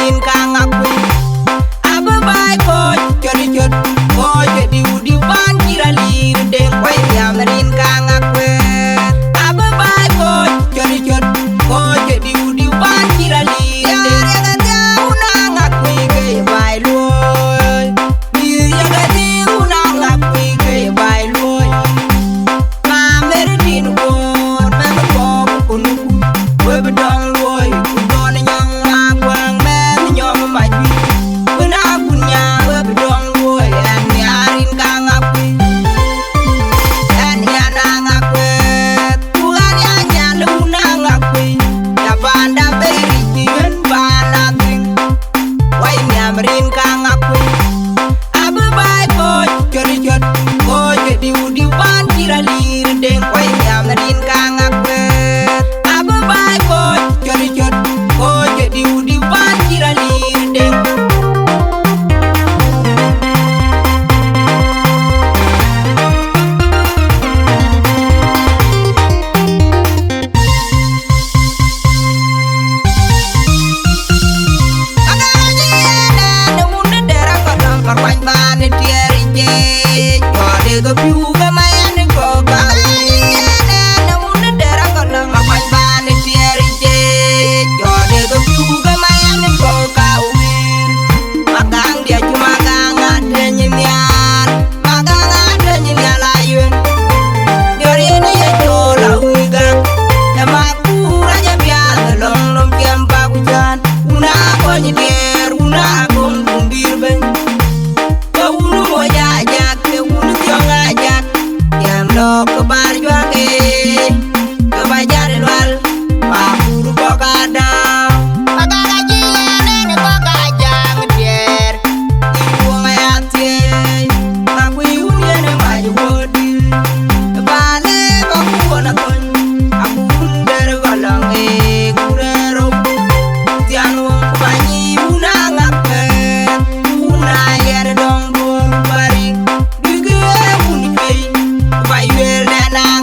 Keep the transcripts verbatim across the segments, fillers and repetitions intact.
Rin kaŋ akuëc, abï baai kɔc cɔl cɔt, kɔc ke diu diu ban cï rɔt lir deŋ kuany nhiam rin kaŋ akuëc. Abï baai kɔc cɔl cɔt, kɔc ke diu diu ban cï rɔt lir deŋ. Yäk dhiau na ŋak kuëc ke ye baai luɔi. Mïth yäk dhiau na ŋak kuëc ke ye baai luɔi. Mamer din kuɔɔr mɛnh kɔɔk ku nuku, we bï dɔŋ luɔi ku dɔn nyɔŋ ma guäŋ mɛnh nyɔŋ ma juëc. Wën a kun nya we bï dɔŋ luɔi, ɛn nhiaar rin kaŋ akuëc, ɛn nhiaar naŋ akuëc, ku ɛn ya nyal wun naŋ akuëc. Ya panda beri jiwen panda thïn. Wai nhiam rin kaŋ akuëc. Abï baai kɔc cɔl cɔt, kɔc ke diu diu ban cï rɔt lir deŋ kuany nhiam rin kaŋ akuëc. Abï baai kɔc cɔl cɔt, kɔc ke diu diu ban cï rɔt lir deŋ. Makaŋ diɛc cï makaŋ ateny nhial, makaŋ ateny nhial ayuen. Diɔr yen ye col awïc gak, ë makur aca piath ë lɔŋ lom cɛm bak ku cän. Wun a kony diɛɛr, wun a gom kun bïr bɛ̈ny. Ke wun moc ajak, ke wun thiɔ̈ŋ ajak, cɛm lɔ̈k ke bar juak ee, ke ba jat ë lual. Makur kɔ̈k adaŋ, makaka cï yɛn en kɔ̈k ajaŋ diɛɛr. Yïn wuɔŋ aya thiëëc, makuc wun yen ë mac wuɔ̈ɔ̈t dït. Ba le ba ku wuɔn athony, aku wun der ɣɔlɔŋ ee ku rɛɛr rou. Thian wuɔŋ ku ba nyic wun aŋak pɛɛr, wun ayɛr dɔŋ duɔ̈ɔ̈r ku ba rik. Bïk ee wun cuëc, ku ba yuëël dɛn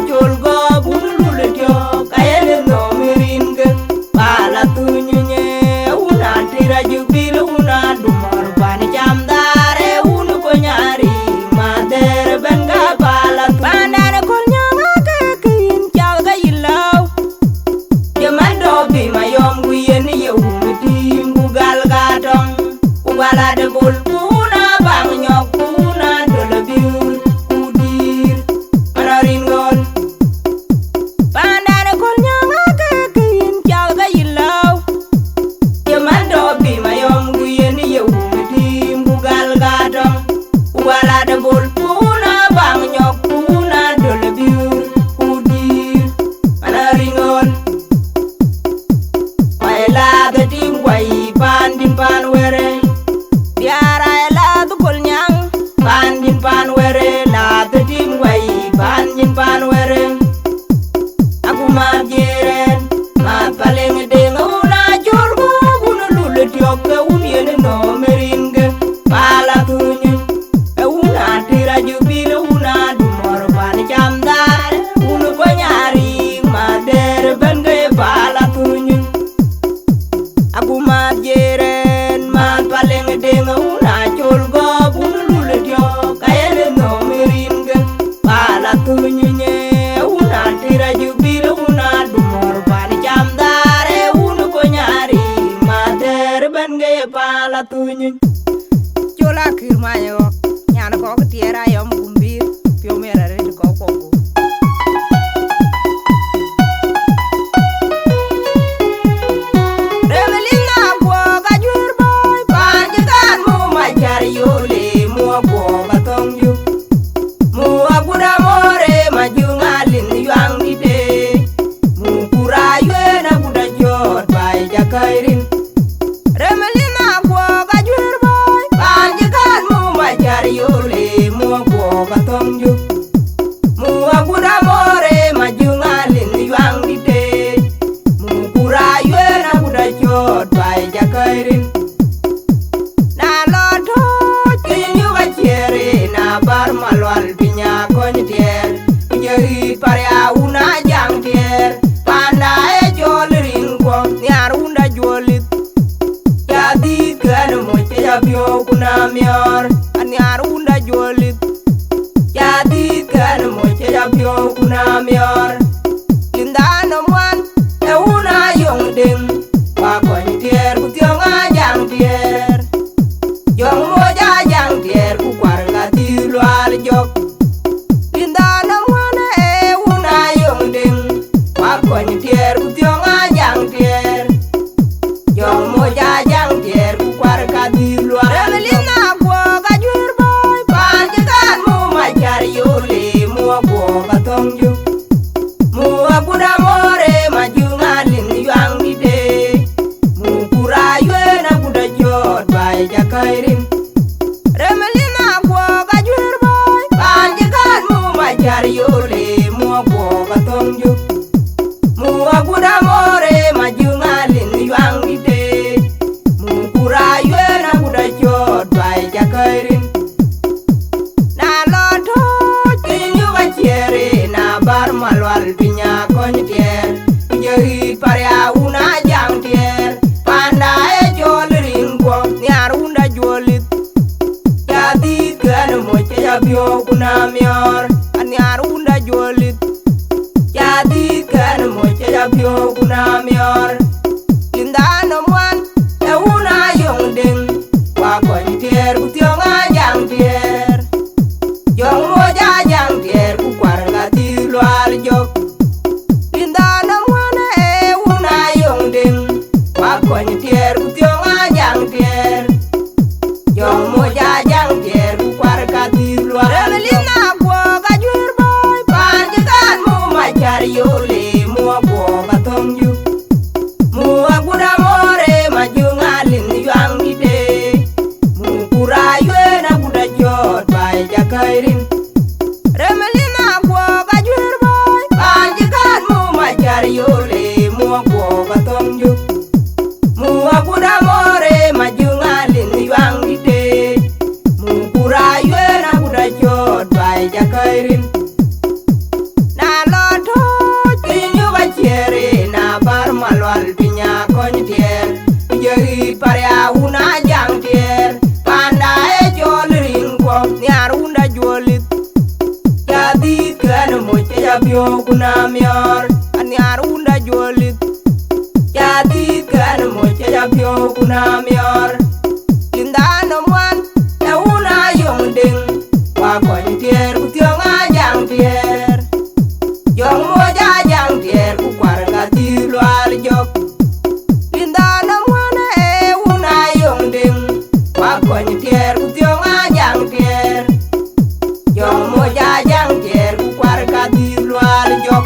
Col gɔ̈k wun lul ë tiɔ̈k, ka yen ë nhom ë rinke. Pala thuny nyinye, wun atir ajubil, wun adumɔr pan cam dhaar, ee wun kony ariik, ma dhɛɛr ëbɛ̈n ka pala thuny. Pandan ë köl nyɔŋ ake ke yïn cath ke yïn lääu. Ye man dɔ̈ bï mayɔm ku yen ye wun ë tim ku gal ka tɔŋ. Ku gal adebol, ku wun abaŋ nyɔk, ku wun adol abiur, ku dïïr, man arin ɣɔn. Pandan ë köl nyɔŋ ake ke yïn cath ke yïn lääu. Ye man dɔ̈ bï mayɔm ku yen ye wun ë tim ku gal ka tɔŋ. Ku gal adebol, ku wun abaŋ nyɔk, ku wun adol abiur, ku dïïr, man arin ɣɔn. Wai lath tim guai pan din pan were. Biara lath kol nyang pan din pan were, lath tim guai pan din pan were. Aku ma jiren, ma paleng deng una jol go, un lul tiok ke un yen no meringe. Pala tunyin, e un atira jubil, un adumor pan chamdar, un konyari ma der ben ge pala tunyin. Aku ma jiren, ma paleng deng una jol go, un lul tiok ke yen no meringe. Pala tunye, un atira jubil, un adumor pan chamdar, un konyari ma der ben ge pala tunye. Col akïr many ɣɔk, nyan kɔk tiɛɛr ayɔm gumbir, piɔ̈u miɛt arëët kɔk kɔk gup. Rem lin na guɔ ka juër bɔ̈i, pan cï kan mu macar yole, mu guɔ ka thɔŋ ju. Mu agut amore ma juŋ alin yuaŋ dït de. Mu kura yuën agut ajɔt bai jakairin. Rem lin na guɔ ka juër bɔ̈i, pan cï kan mu macar yole, mu guɔ ka thɔŋ ju. Mu agut amore ma juŋ alin yuaŋ dït de. Mu kura yuën agut ajɔt bai jakairin. Na lɔ tɔ̈c piny yök aciëër, na bar malual piny akɔny tiɛɛr, ku jɔ riit paria wun ajaŋ tiɛɛr, panda ee cɔl riŋ guɔ, nhiaar wunda juɔl lith. Ca dhiith kɛn moc ke ca piɔ̈u ku na miɔɔr, anhiaar wunda juɔl lith. Ca dhiith kɛn moc ke ca piɔ̈u ku na miɔɔr. Linda nɔm wan, e wun ayɔŋ deŋ, wa kɔny tiɛɛr ku thiɔŋ ajaŋ tiɛɛr. Jɔŋ moc ajaŋ tiɛɛr ku kuar ka dhil lual jɔk. Linda nɔm wan, e wun ayɔŋ deŋ, wa kɔny tiɛɛr ku thiɔŋ ajaŋ tiɛɛr. Jɔŋ moc ajaŋ tiɛɛr ku kuar ka dhil lual. Rem lin na guɔ ka juër bɔ̈i, pan cï kan mu macar yole, mu guɔ ka thɔŋ ju. Mu agut amore ma juŋ alin yuaŋ dït de. Mu kura yuën agut ajɔt bai jakairin. Rem lin na guɔ ka juër bɔ̈i, pan cï kan mu macar yole, mu guɔ ka thɔŋ ju. Mu agut amore ma juŋ alin yuaŋ dït de. Mu kura yuën agut ajɔt bai jakairin. Na lɔ tɔ̈c piny yök aciëër, na bar malual piny akɔny tiɛɛr, ku jɔ riit paria wun ajaŋ tiɛɛr, panda ee cɔl riŋ guɔ, nhiaar wunda juɔl lith. Ca dhiith kɛn moc ke ca piɔ̈u ku na miɔɔr, anhiaar wunda juɔl lith. Ca dhiith kɛn moc ke ca piɔ̈u ku na miɔɔr. Linda nɔm wan, e wun ayɔŋ deŋ, wa kɔny tiɛɛr ku thiɔŋ ajaŋ tiɛɛr. Jɔŋ moc ajaŋ tiɛɛr ku kuar ka dhil lual jɔk. Linda nɔm wan, e wun ayɔŋ deŋ, wa kɔny tiɛɛr ku thiɔŋ ajaŋ tiɛɛr. Jɔŋ moc ajaŋ tiɛɛr ku kuar ka dhil lual. Rem lin na guɔ ka juër bɔ̈i, pan cï kan mu macar yole, mu guɔ ka thɔŋ ju. Piɔ̈u ku na miɔɔr, anhiaar wunda juɔl lith. Ca dhiëth kɛn moc ca piɔ̈u ku na miɔɔr. Linda nɔm wan, ë wun Ayɔŋ Deŋ. Wa kɔny tiɛɛr ku thiɔ̈ŋ Ajaŋ tiɛɛr. Jɔŋ moc Ajaŋ tiɛɛr ku kuar ka dhiëth luaar jɔk. Linda nɔm wan, ë wun Ayɔŋ Deŋ. Wa kɔny tiɛɛr ku thiɔ̈ŋ Ajaŋ tiɛɛr. Jɔŋ moc Ajaŋ tiɛɛr ku kuar ka dhiëth luaar jɔk.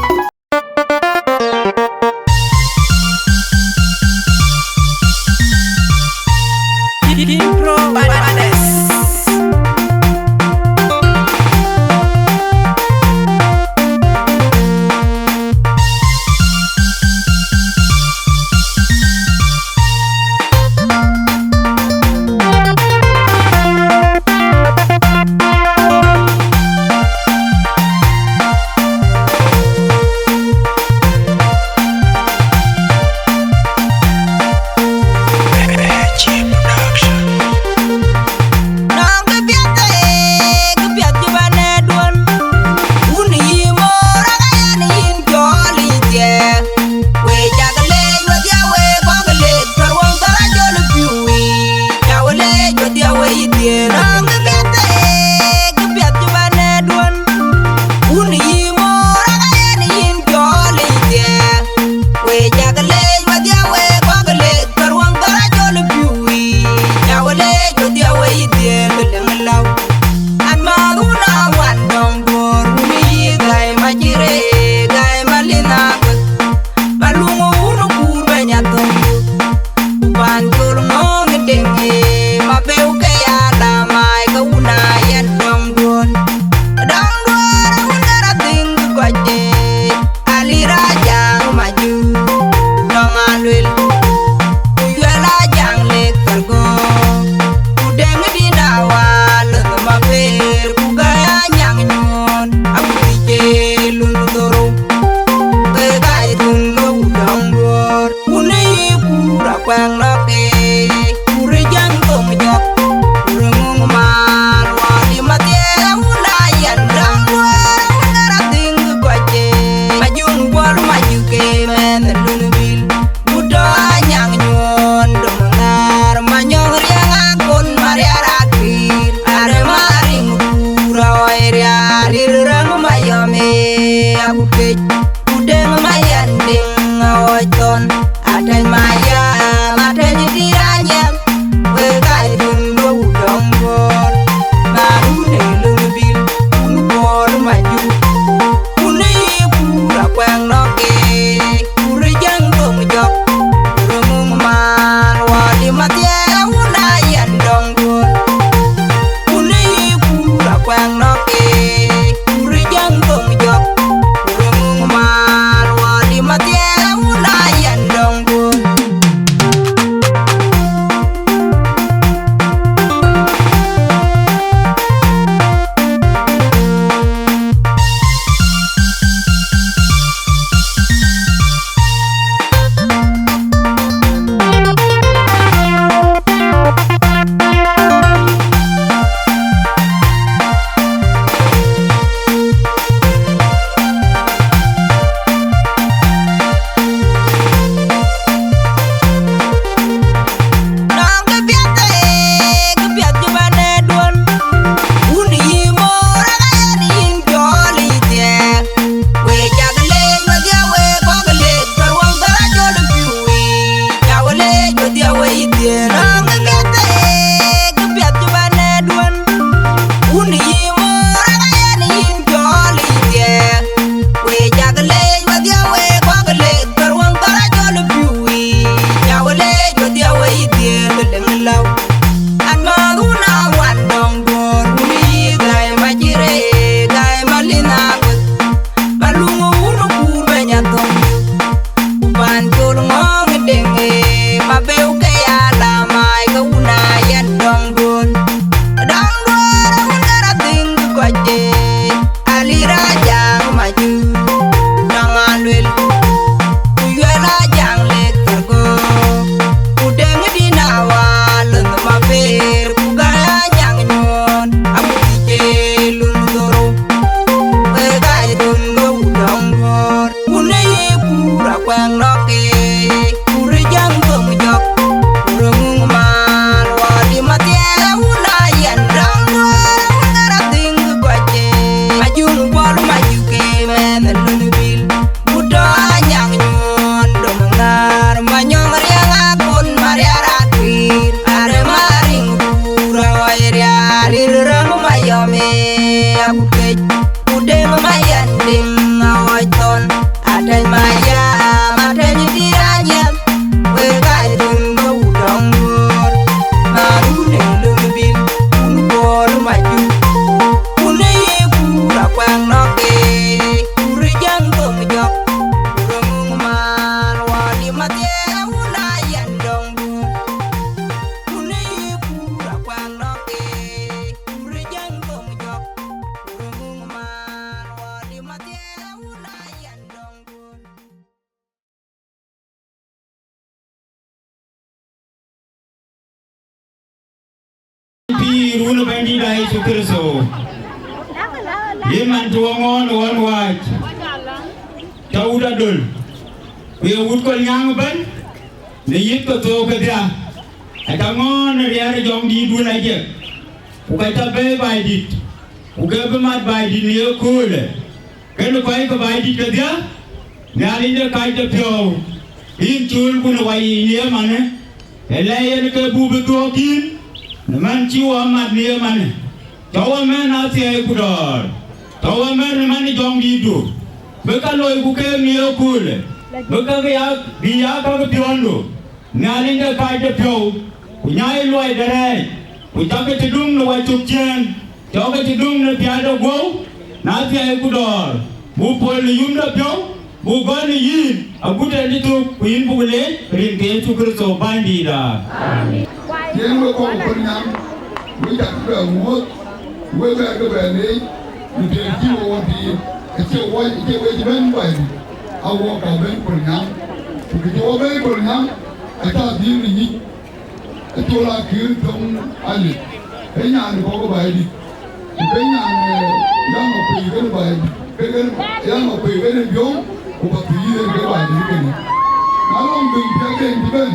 King Pro Badness. Nɔŋ kë piɛth, ee, kë piɛth cï bɛ̈n ë duön. Wun yï moor, aka yɛn yïn cɔl yï thiëëk. We cak leec wedhie, we kɔ̈k leec, kärwäŋ thar ajɔl pïu yiic. Ca we leec wedhie, we yï dhiëëth. Nɔŋ kë piɛth, ee, kë piɛth cï bɛ̈n ë duön. Wun yï moor, aka yɛn yïn cɔl yï thiëëk. We cak leec wedhie, we kɔ̈k leec, kärwäŋ thar ajɔl pïu yiic. Ca we leec wedhie, we yï dhiëëth, bï däŋ lɔ̈u. An ma wun a wan dɔŋ duɔ̈ɔ̈r, wun yï gäi ma cï rëër, gäi ma lin a kek. Ma luŋ wun kuur bɛ̈ny a thöŋ. Pan col ŋɔ̈ɔ̈ŋ ë deŋ, ee, ma beu ke ya la mai ke wun a yɛn dɔŋ duɔ̈ɔ̈r. Dɔŋ duɔ̈ɔ̈r a wun ë rɔt dhïŋ kɔc, ee, Alïr Ajaŋ Majuk, dɔŋ Aluel, ku Yuɛl Ajaŋ Lek Thargɔ̈ɔ̈r, ku Deŋ Dïn Awal, Lɔ̈th Mapeer, ku Gäi Anyaŋ Nyuɔ̈ɔ̈n, Abutic Luny Dhorou, ke Gäi Thun ke wun dɔŋ duɔ̈ɔ̈r. Wun yï kuur akuɛŋ nɔ̈k, ee, kuur ë jäŋ thoŋ jɔk, kuur ë ŋuŋ mal, wal yï mathiɛɛr, wun la yɛn däŋ duɔ̈ɔ̈r, wun ë rɔt dhïŋ kɔc, ee, Majuŋ Buɔl Majuk ke mɛnh ë Lun Bil, ku tɔ̈ Anyaŋ Nyuɔ̈ɔ̈n dom ŋäär, Manyɔŋ Riɛŋ Akon Mariar Akïr, Arem Ariŋ kuur awɔi riaar, Lir Rɛŋ Mayɔm, ee, Abukec. Ku Deŋ Mayɛn Deŋ Awɔc Thɔn, Atɛ̈ny Mayam, Atɛ̈ny Dït Anyɛm, wek aa ye dun bä wut dɔm guɔ̈ɔ̈r. Na run ë löŋ bil, wun guɔ̈ɔ̈r Majuk, wun ë yï kuur akuɛŋ nɔ̈k keek, kuur ë jäŋ dom jɔk, kuur ë ŋuŋ maan, wɔ dï mathiɛɛr, wun aa yɛn dɔm guɔ̈ɔ̈r. Wun ë yï kuur akuɛŋ nɔ̈k keek, kuur ë jäŋ dom jɔk, kuur ë ŋuŋ Wun ë Bɛ̈nydïïtda Yecu Kërtho, ye man tuɔɔŋ ɣɔn ɣɔn wääc, tɔ wut Adöl, ku ye wut Kolnyaŋ ëbɛ̈n, në yith ke thook kedhia, aca ŋɔɔn në riɛl ë Jɔŋdït wun Ajek, ku ka ca bɛ̈ɛ̈i Baaidït, ku ke bï mat Baaidït në ye köölë. Kënë kɔc ke Baaidït kedhia, Nhialic de kacdepiɔ̈u, yïn cöl ku në wayiic në ëmanë, ë lɛ̈i yen ke buk bï dhuɔ̈k yïn, në man cï wɔ mat në ëmanë. Cɔk wɔ mɛ̈n athiɛɛi ku dɔ̈ɔ̈r, cɔk wɔ mɛ̈n në man ë Jɔŋdïtdu, bï ka loi ku keek në ye köölë, bï ka bï ya, bï ya ka ke piɔ̈ndu. Nhialic de kacdepiɔ̈u, ku nyai luɔi de rɛɛc, ku cak ke cï döŋ në wacuk ciëën, cɔk ke cï döŋ në pial de guɔ̈u, në athiɛɛi ku dɔ̈ɔ̈r, buk pol në yumdepiɔ̈u, buk gɔl në yïn, agut en cï thök, ku yïn buk leec, rin ke Yecu Kërtho Bɛ̈nydïïtda. Amen. Yen we kɔc Kolnyaŋ, we cak bɛ muɔ̈th, we bɛ ke bɛ leec, në tëë cï we wɔ tiit, acie wɔ, acie we cï bɛ̈n Bɛ̈nydït, a wɔ ka bɛ̈n Kolnyaŋ, ku kë cï wɔ bɛ̈n Kolnyaŋ, aca dhil në nyic. Acol Akïr Thoŋ Alip, ee nyan kɔ̈k Bɛ̈nydït, ku ke nyan, eh, Yaŋ Akuei kën Bɛ̈nydït, ke kën Yaŋ Akuei kën Biɔ̈ŋ, ku Pathuyith en ke Bɛ̈nydït kënë. Na lɔŋ dhëŋ piɛth en cï bɛ̈n,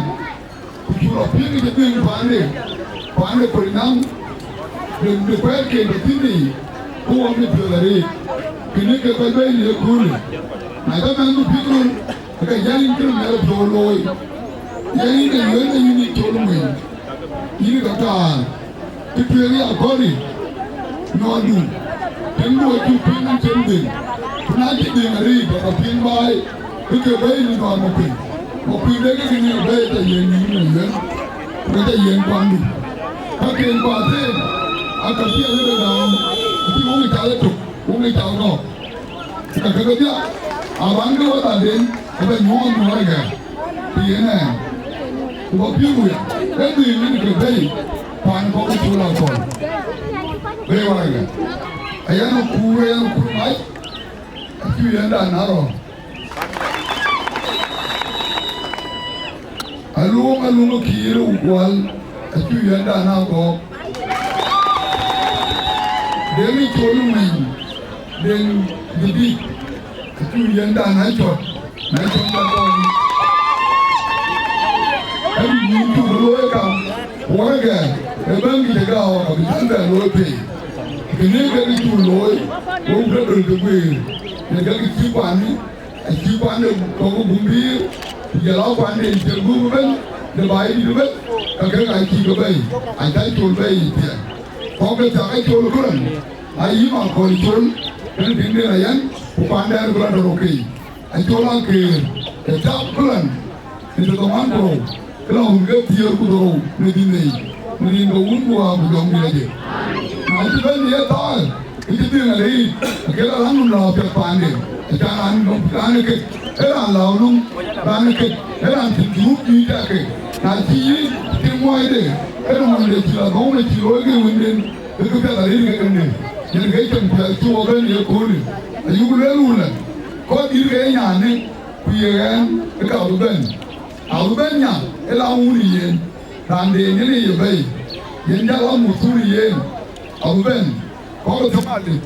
ku cuk lɔ piŋ cï dhëŋ paande, paande Kolnyaŋ, dhëŋ de kuɛɛrken tɔ thïn yiic, ku wɔ mit piɔ̈ɔ̈th arëët, kënë ke kɔc bɛ̈ɛ̈i në ye köölë. Na ca mɛnhdu piŋ röl, ke yɛn yïn kën mɛ̈r piɔ̈u looi, yɛn yïn ke yuëën ke yïn yï col mueny, yïn ke kaar, kë tueŋ ya gɔ̈ri, nɔɔndu, tiŋdu acuk piŋ cen dhëŋ, ku na cï dhëŋ arëët, ka piŋ baai, ke ke bɛ̈ɛ̈i në nɔn Makuei, Makuei de ke kën bɛ̈ɛ̈i ca yiɛ̈n yïn në yuëën, ku ca yiɛ̈n kuandu. Ka ken kuath en, aka piɛth ëbɛ̈n daan, acï wok ë cath ëtök, wok ë cath nɔ̈k. Ka ke kedhia, abän ke wɛ̈t aden, ke bɛ nyuɔɔth në wɛ̈t ëgɛ̈r, të yen ɛn. Ku bä piŋ wia, ee dhil yen ke bei, paan kɔ̈k ë col akɔ̈l. Bei wɛ̈t ëgɛ̈r. Ayen akuur, ayen akuur mac, acï yɛn dan arɔ. Aluŋ, aluŋ Kiir Wal, acï yɛn dan agɔɔk. Deŋ ë col mueny, deŋ dïdït, acï yɛn dan acɔt, na cɔt ka tɔ̈. Ɛn yïn cuk looi kam, wärkɛ, ë bɛ̈n kï cï gääu, abï cän bɛ looi pei. Kënë ke cuk looi, wok rɔt döl ke guëër, yen ke cï kuan, acï kuande kɔ̈k ë gumbïïr, ku jɔl aa kuande cï gup ëbɛ̈n, de Bɛ̈nydït ëbɛ̈n, ka kek aa cï ke bɛ̈i, aca col bɛ̈i yic thiɛɛk. Kɔ̈k ke thiak acol ku rɛn, ayï ma kɔ̈l col, kën piŋden ayɛn, ku kuanden ku rɛn tɔ̈ rokei. Acol akeer, ke thiak ku rɛn, në të dhoŋuan ku rou, ke lɔ wun ke thiëër ku dhorou në dhïn yic, në rin ke Wun ku Wät ku Jɔŋdït Lajik. Na cï bɛ̈n ye thaar, ke cï dhëŋ arëët, ke la raan nɔm la piɛth paande, acan raan nɔm raan ë kek, ee raan lääu nɔm raan ë kek, ee raan cïn dhurup juëc tɛ̈ kek. Na cï yï tim muɔɔcde, ke nɔm de cï la dhɔ̈ŋ de cï looi ke wënden, ke ke piɛth arëët ke kënde. Yen ke cam piɛth cï wɔ bɛ̈n ye köölë, ayuk lueel wun lɛ, kɔc dït ke ye nyaanë, ku ye ɣɛn, ke ka bï bɛ̈n. Abï bɛ̈n nya ë la wun ë yen, raan de yen ë ye bɛ̈i, yen jal a muthur ë yen, abï bɛ̈n, kɔ̈k ë thöŋ alip,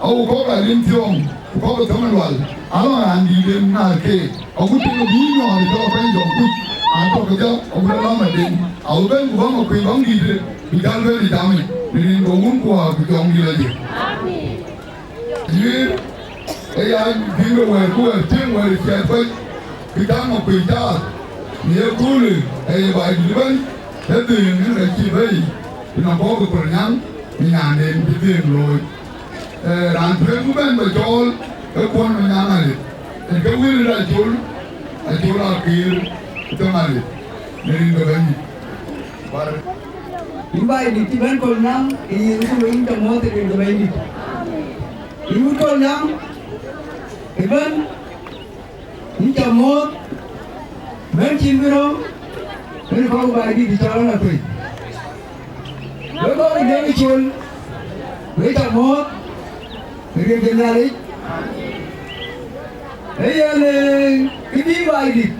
awu kɔ̈k alim thiɔ̈ɔ̈ŋ, ku kɔ̈k ë thöŋ ë lual, alɔ raan dïït en naar keek, awu tëk bï nɔɔr ë tɔ̈ pɛ̈ny jɔŋ kuc, an tɔ̈ kedhia, awu lɔ lɔ̈m aden, abï bɛ̈n ku bä ma kuëny baŋ dïïtë, bï jäl bɛ̈n ë jamic, në rin ke Wun ku Wät ku Jɔŋdït Lajik. Yïn, ë ya bï ke wɛ̈ɛ̈r, ku wɛ̈ɛ̈r cieŋ wɛ̈ɛ̈r ë ciɛɛt kɔc, kë cä ŋɔk kuc caath, në ye köölë, ë ye Bɛ̈nydït ëbɛ̈n, ë dhëëŋ en ka cï bɛ̈i, ë nɔm kɔ̈k ë Kolnyaŋ, në nyanden cï dhëëŋ looi. Ee, raan tueŋ bï bɛ̈n bɛ cɔɔl, ë kuɔn Manyaŋ Arëët, en ke wël ë Acol, Acol Akïïr ë Thëŋ Arëët, në rin ke Bɛ̈nydït. Yïn Bɛ̈nydït cï bɛ̈n Kolnyaŋ, ke yïn cï wël yïn cä muɔ̈th ë rin ke Bɛ̈nydït. Yïn wut Kolnyaŋ ëbɛ̈n, yïn cä muɔ̈th, bɛ̈n cïn bï röm, bɛ̈n kɔ̈k Bɛ̈nydït cä rɔt a kuec. Wek kɔ̈k ë Deŋ Col, wek cä muɔ̈th, ë rin ke Nhialic. Ee yen, ee, këdï Bɛ̈nydït,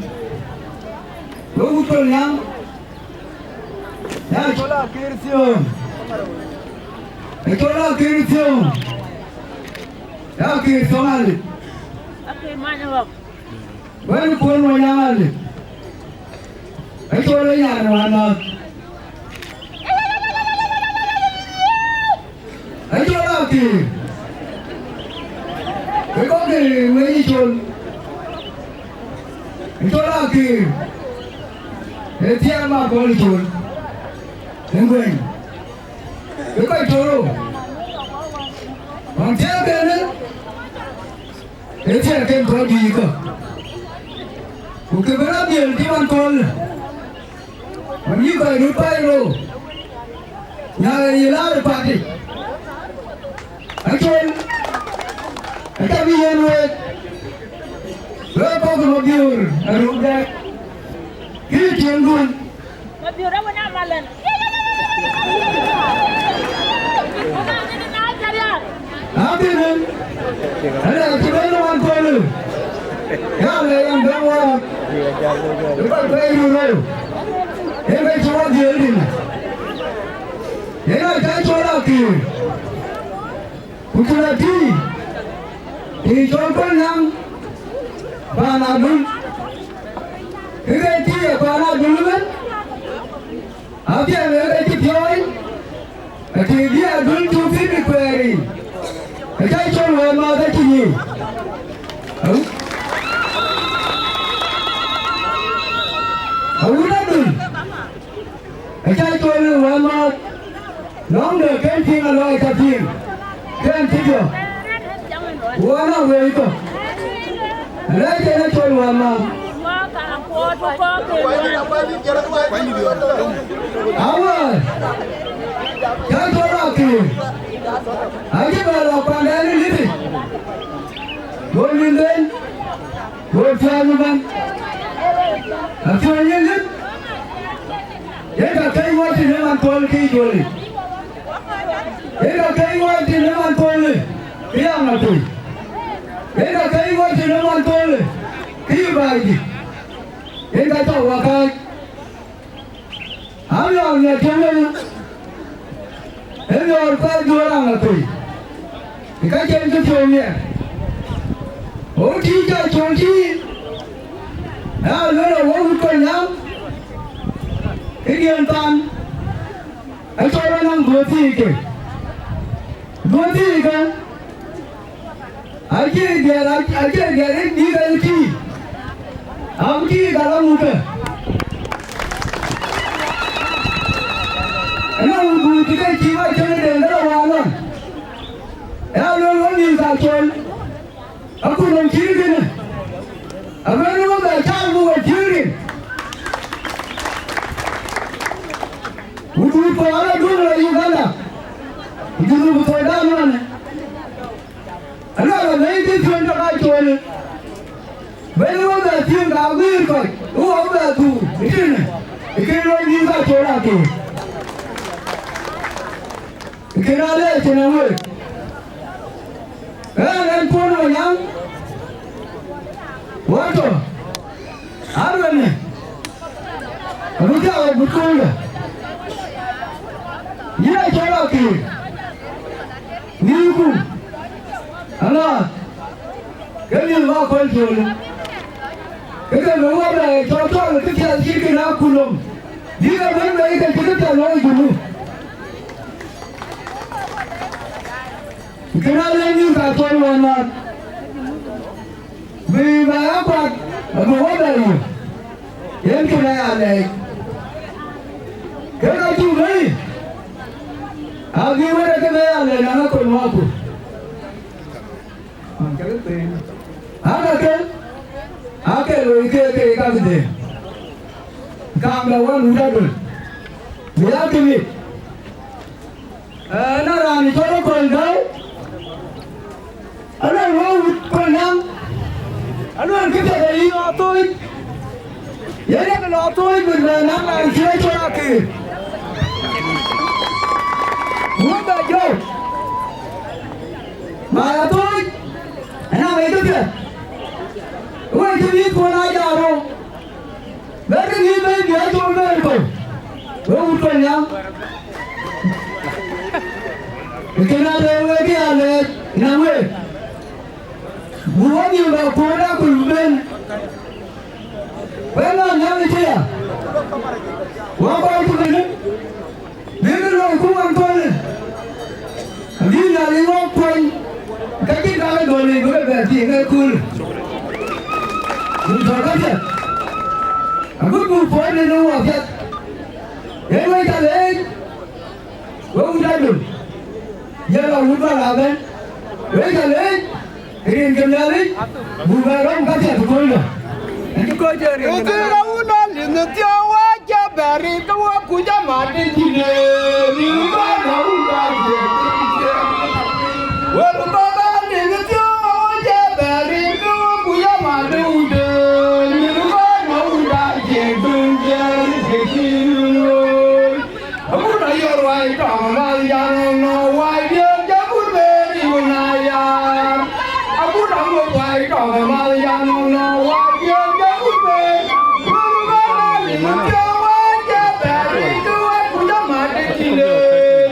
wek wut Kolnyaŋ, na cɔl Akïïr Thiɔ̈ɔ̈ŋ. Acol Akir Thiɔ̈ŋ, Akir Thiɔ̈ŋ Alip. Wën Kuɔl Manyang Alip. Acol ë nyan wänmääth. Acol Akir. Ë kɔ̈k ke wëi col. Acol Akir. Ë thiaak ma kɔl col. Ë guëny. Ë kɔc tɔ̈ rou. Ɣɔn thiaak kënë, ë thiaak kën kɔc juëc kɔ̈k. Ku kë bï rɔt dhiël cï man köölë. Ɣɔn yï kɔc röt pɛɛi rou. Nyaai yï laar ë patic. Acol, ë ka bï yen week. Wek kɔ̈k ë Mabiöör ë röt dɛk. Kï tiëŋdun. Mabiöör awën amalän. Abï rin, ënë acï bɛ̈n wan köölë. Ya le yɛn bɛ̈n wään. Ë kɔc bɛ̈ɛ̈i röt rou. Yen ke cï wɔ dhiëëth tïŋ. Yen aa cä cɔl Akir. Ku cï lɔ tïï, tïï cɔl Kolnyaŋ, paan Adul. Kë ke tïï ë paan Adul ëbɛ̈n, apiɛth ë ke cï piɔ̈ɔ̈ny, ë tïï bï Adul cuk thïn ë kuɛɛr yiic, ë cä cɔl wɛ̈ɛ̈t määth acï nyiic. Awut, awut Adul. Acä col wänmääth, lɔ̈ŋde kën piŋ alɔɔc ka piŋ, kën cï jɔ. Wën a wëi kɔ̈k, rɛɛc en a col wänmääth. Awär, cä col akïïr, acï bɛ lɔ kuanden ë lipic, go nïn ben, go piɔ̈ɔ̈ny ëbɛ̈n, apiɔ̈ɔ̈ny ë lip. Yen ka kɛ̈c wɔ tïn ë man Kuɔl kï Joli. Yen ka kɛ̈c wɔ tïn ë man Kuɔl kï Aŋakuei. Yen ka kɛ̈c wɔ tïn ë man Kuɔl kï Baidït. Yen ka cɔk wɔ kääc. Amiɔɔr ŋiɛc cïn ënë. Ë miɔɔr kuɛth Juɔ̈ɔ̈r Aŋakuei. Ë ka cïn kë piɔ̈u miɛt. Ɣok tïï cä col tïï. Ë aluel ë wok wut Kolnyaŋ. Këdiën than, acɔl anaŋ duööthii ke. Duööthii ke, acï diɛɛr, acï diɛɛr ë dïït ë tïï. Am tïï ka la mukë. Ënɔɔnë wut duööthii ke cï wa cïn ë den ke la waan nɔn. Ë aluel wok nïïm ka col. Akutnhom cït kënë, abï rɔt wek bɛ caal bï we piööc rin. Wut wut kɔɔr ë duöŋ lɔ Uganda, ku Junub Thudan ëmënë. Anɔŋ alɛ̈i bï piööc tɔ ka coolë, bï rɔt wek bɛ piööc ka guiir kɔc, bï wok bɛ dhuk ë tënë, ë kën lɔ yïn ka cool athöör. Ë kën alɛɛc cïn ë week. Ɣɛn, ɣɛn Kuɔl Manyang, wɔ tɔ, aluɛlë, abï thiaak agut kööldä. Yïn acɔl akïïr, nïïmku, aŋääth, ke mïth bä Kuɔl Joli. Ke ke bï wɔ bɛ cɔl cɔl kë piɛth cït kën akutnhom, bï ke bɛ̈n bei ke cï kë piɛth looi Junub. Kën alɛ̈i nïïm ka Kuɔl wänmääth, bï bɛ ya kuat, abï wɔ bɛ yök, yen kën aya lɛɛc. Ke ka cuk bɛ̈i, abï wën ë kën aya lɛɛc, na ŋa kony wäku. Aka ke, ake loi ke ke ka bï dhëëŋ. Kaam da wän wut adöl, bï ya kë mit. Ee, na raan cɔl Akɔl Gäu, aluɛl wä wut Kolnyaŋ, aluɛl kë piɛth ayï lɔ thooc. Yen ë ke lɔ thooc bï bɛ naŋ raan cï rɔt cɔl akïïr. Wun bɛ jɔ̈ɔ̈k, ma ya thooc, ëna wëi kë piɛth. Wëi cï mïthkuɔn aa jam rou. Bɛ̈ɛ̈rkï ŋïïc bɛ̈ɛ̈i bï a col bɛ̈ɛ̈r kɔ̈u, wek wut Kolnyaŋ. Kënë alëu wek ya lɛɛc, na wek. Buk wä nyïïn bä puɔ̈ɔ̈r akuc bï ben. Wek nɔn Nhialic cï ya. Wä kɔc cï bï bï bï loi ku wan tuɔ̈lë. Abï Nhialic wä kuɔny. Ka cïn ka ke gɔl yic bï ke bɛ piŋ ë köölë. Buk tɔ̈ ka piɛth. Agut buk puɔ̈ɔ̈r në wä piɛth. Yen wek ca leec. Wek wut adun, yɛn la wut bä la bɛ̈n, wek ca leec, rin ke Nhialic, buk bɛ rɔm ka piɛth ë kööldä. Ëtï la wun ɔ lith në thiɔ̈k, wa cä bɛ rin ke wä kuc amat ë cïn ee, rin bä la wun bä jiëk. Wek bä bä lith në thiɔ̈k, wa cä bɛ rin ke wä kuc amat ë wut ee, rin bä la wun bä jiëk bï jiëk ke cïn looi. Agut ayɔr wai tɔŋ mal yan nɔ wai diɛn jɛ gut beri wun ayar. Agut aŋot wai tɔŋ mal yan nɔ wai diɛn jɛ gut beri wun ayar. Lim tiɛŋ wai jɛ beri ke wai ku jɛ mat de tinde.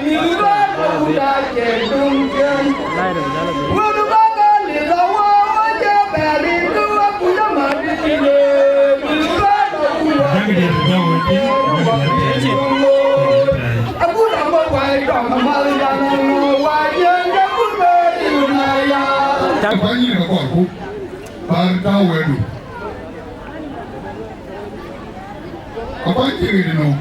Lim beri wun da jɛ duŋ tiɛŋ. Akuany yïn akɔɔrku, bär tääu wɛ̈ɛ̈tdu. Akuany cï ɣet ënɔɔnë.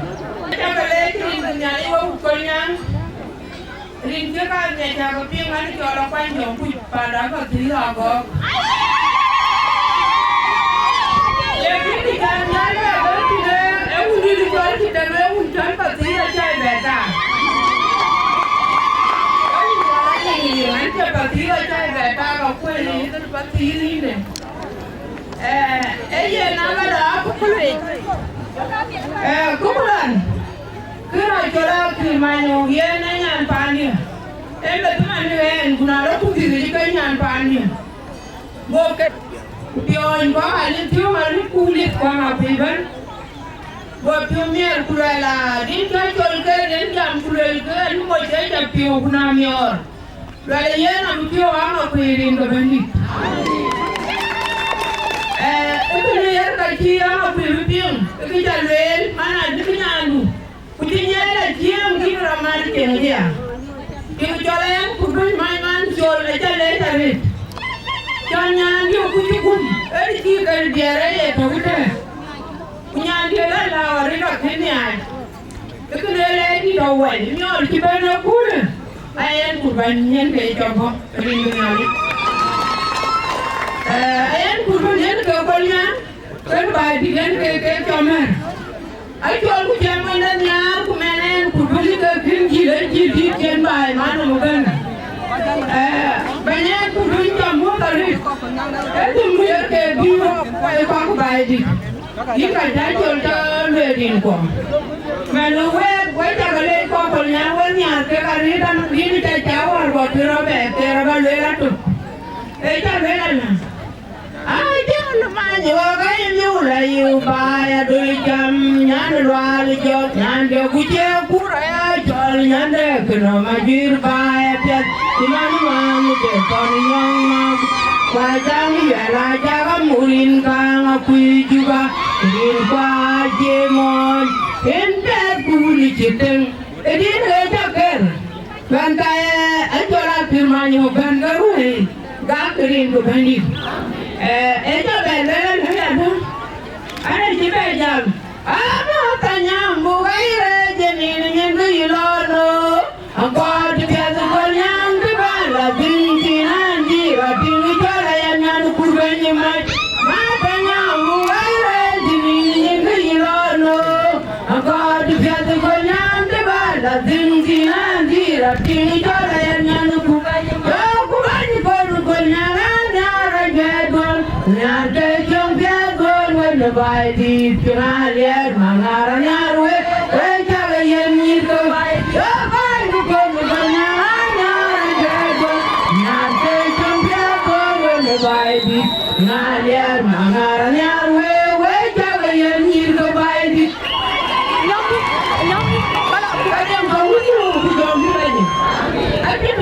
Rin cï ka ŋiɛc, cä ke piŋ an, cɔl akuany jɔŋ kuc panda ka thïï agɔ̈k. Ye bï kë cän nyal bɛ bɛ̈n tëde, ee wun dït cɔl cï dɛm, ee wun cän pathïïr acä bɛ tak. Ee wun cɔl aye ŋic an, cï pathïïr acä bɛ tak, akuëëny ë pathïïr yïnë. Ee, ee yen abä lɔ akuthulic. Ee, kukulan, kë rɔt cɔl akï many yen ë nyan paandiɛ̈. Ën bɛ thïn anï ɣɛn, ku na rɔt ku dhil yic ke nyan paandiɛ̈. Go ket ku piɔɔny kɔ̈k alith piɔ̈u alith ku lith kɔ̈k akuc bɛ̈n. Go piɔ̈u miɛɛr ku luɛl, aa, dït cä cɔl ke rin jam ku luel ke rin moc ke cä piɔ̈u ku na miɔɔr. Luɛl yen abï piɔ̈u aŋa kuiir rin ke Bɛ̈nydït. Ee, ë kënë yen ka cï aŋa kuiir bï piŋ, ë kë ca lueel, man adï kë nyaandu. Ku cï nyiɛɛl acieŋ kï rɔt mat cieŋ ëya. Cï cɔl ë yen ku bɛ̈ny mac man col acä leec arëët. Cɔl nyaandiɛ̈ ku cï gum, ë cï kën diɛɛr ë ye tɔ̈u tëë. Ku nyaandiɛ̈ la lääu arëët akën nhiaac. Ë kënë le dït awai, miɔɔr cï bɛ̈n ë kuurë, ayen kur bɛ̈n nyin ke cɔk bɔ̈, rin bï Nhialic. Ee, ayen kur bɛ̈n nyin ke kol nyan, kën baai dït en ke, ke cɔk mɛ̈r. Acɔl ku cɛm mɛn de nhiaar, ku mɛn en kur bɛ̈n ke kën jil, en jil dït cen baai man ë mukën. Ee, bɛ̈ny en kur bɛ̈n cɔk muɔ̈th arëët. Ee dhim riɛl ke bï, ee kɔk baai dït. Yïn ka cä col tɔ lueel rin kuɔ. Mɛn wek, wek cä ke leec kɔk kol nyan wek nhiaar kek arëët an, yïn cä cä wäär bɔ̈ pï rɔt bɛ thɛɛr aba lueel atuk. Ee cä lueel ana. Aa, cä lɔ many wek ayï miu la yiu baai adöl cam, nyan lual jɔk, nyan de ku cie kur aya cɔl, nyan de kënɔm ajuir baai apiɛth. Cï man wään de thɔn nyɔŋ ŋɔ̈k, ku acaŋ yuɛl acak amurin kaaŋ akuc Juba, rin kuac cie mɔɔny, en piɛth ku wun cï teŋ, ë din ɣet cä ker. Bɛ̈n ka ë, ë cɔl apïr many ɣok bɛ̈n ke ruëi, gak rin ku Bɛ̈nydït. Ee, ë cä bɛ lueel ë adä, an, ë cï bɛ jam, ama thanyam buk ɣɛi rɛɛc ë nin nyin bï yï lɔ nöök. Akɔɔr të piɛth ë kɔl nyan të bä la dhïn thïn an, dï rɔt tïŋ cɔl aya nyan kur bɛ̈ny mac. Ma pɛ̈ny awu wɛ̈i rɛɛc thïn yïn kë yï lɔ nöök. Akɔɔr të piɛth ë kɔl nyan të bä la dhïn thïn an, dï rɔt tïŋ cɔl aya nyan kur bɛ̈ny mac. Jɔ ku bäny kɔl kɔl nyan an, nhiaar ajuɛɛr duɔl. Nhiaar ke cöŋ piɛth duɔl wën ë baai dït. Cï raan liɛɛr ma ŋaar anhiaar wek, wek cä ke yen nyïïr ke baai. Yo, baai ku kony ku kony, nyan an, nyan an, jɛ kony. Nyan ke cöŋ piɛth kony wën ë baai dït. Nyan liɛɛr ma ŋaar anhiaar wek, wek cä ke yen nyïïr ke baai dït. Ka dem ka wun ku jɔŋ bï rɛ̈c. Acïn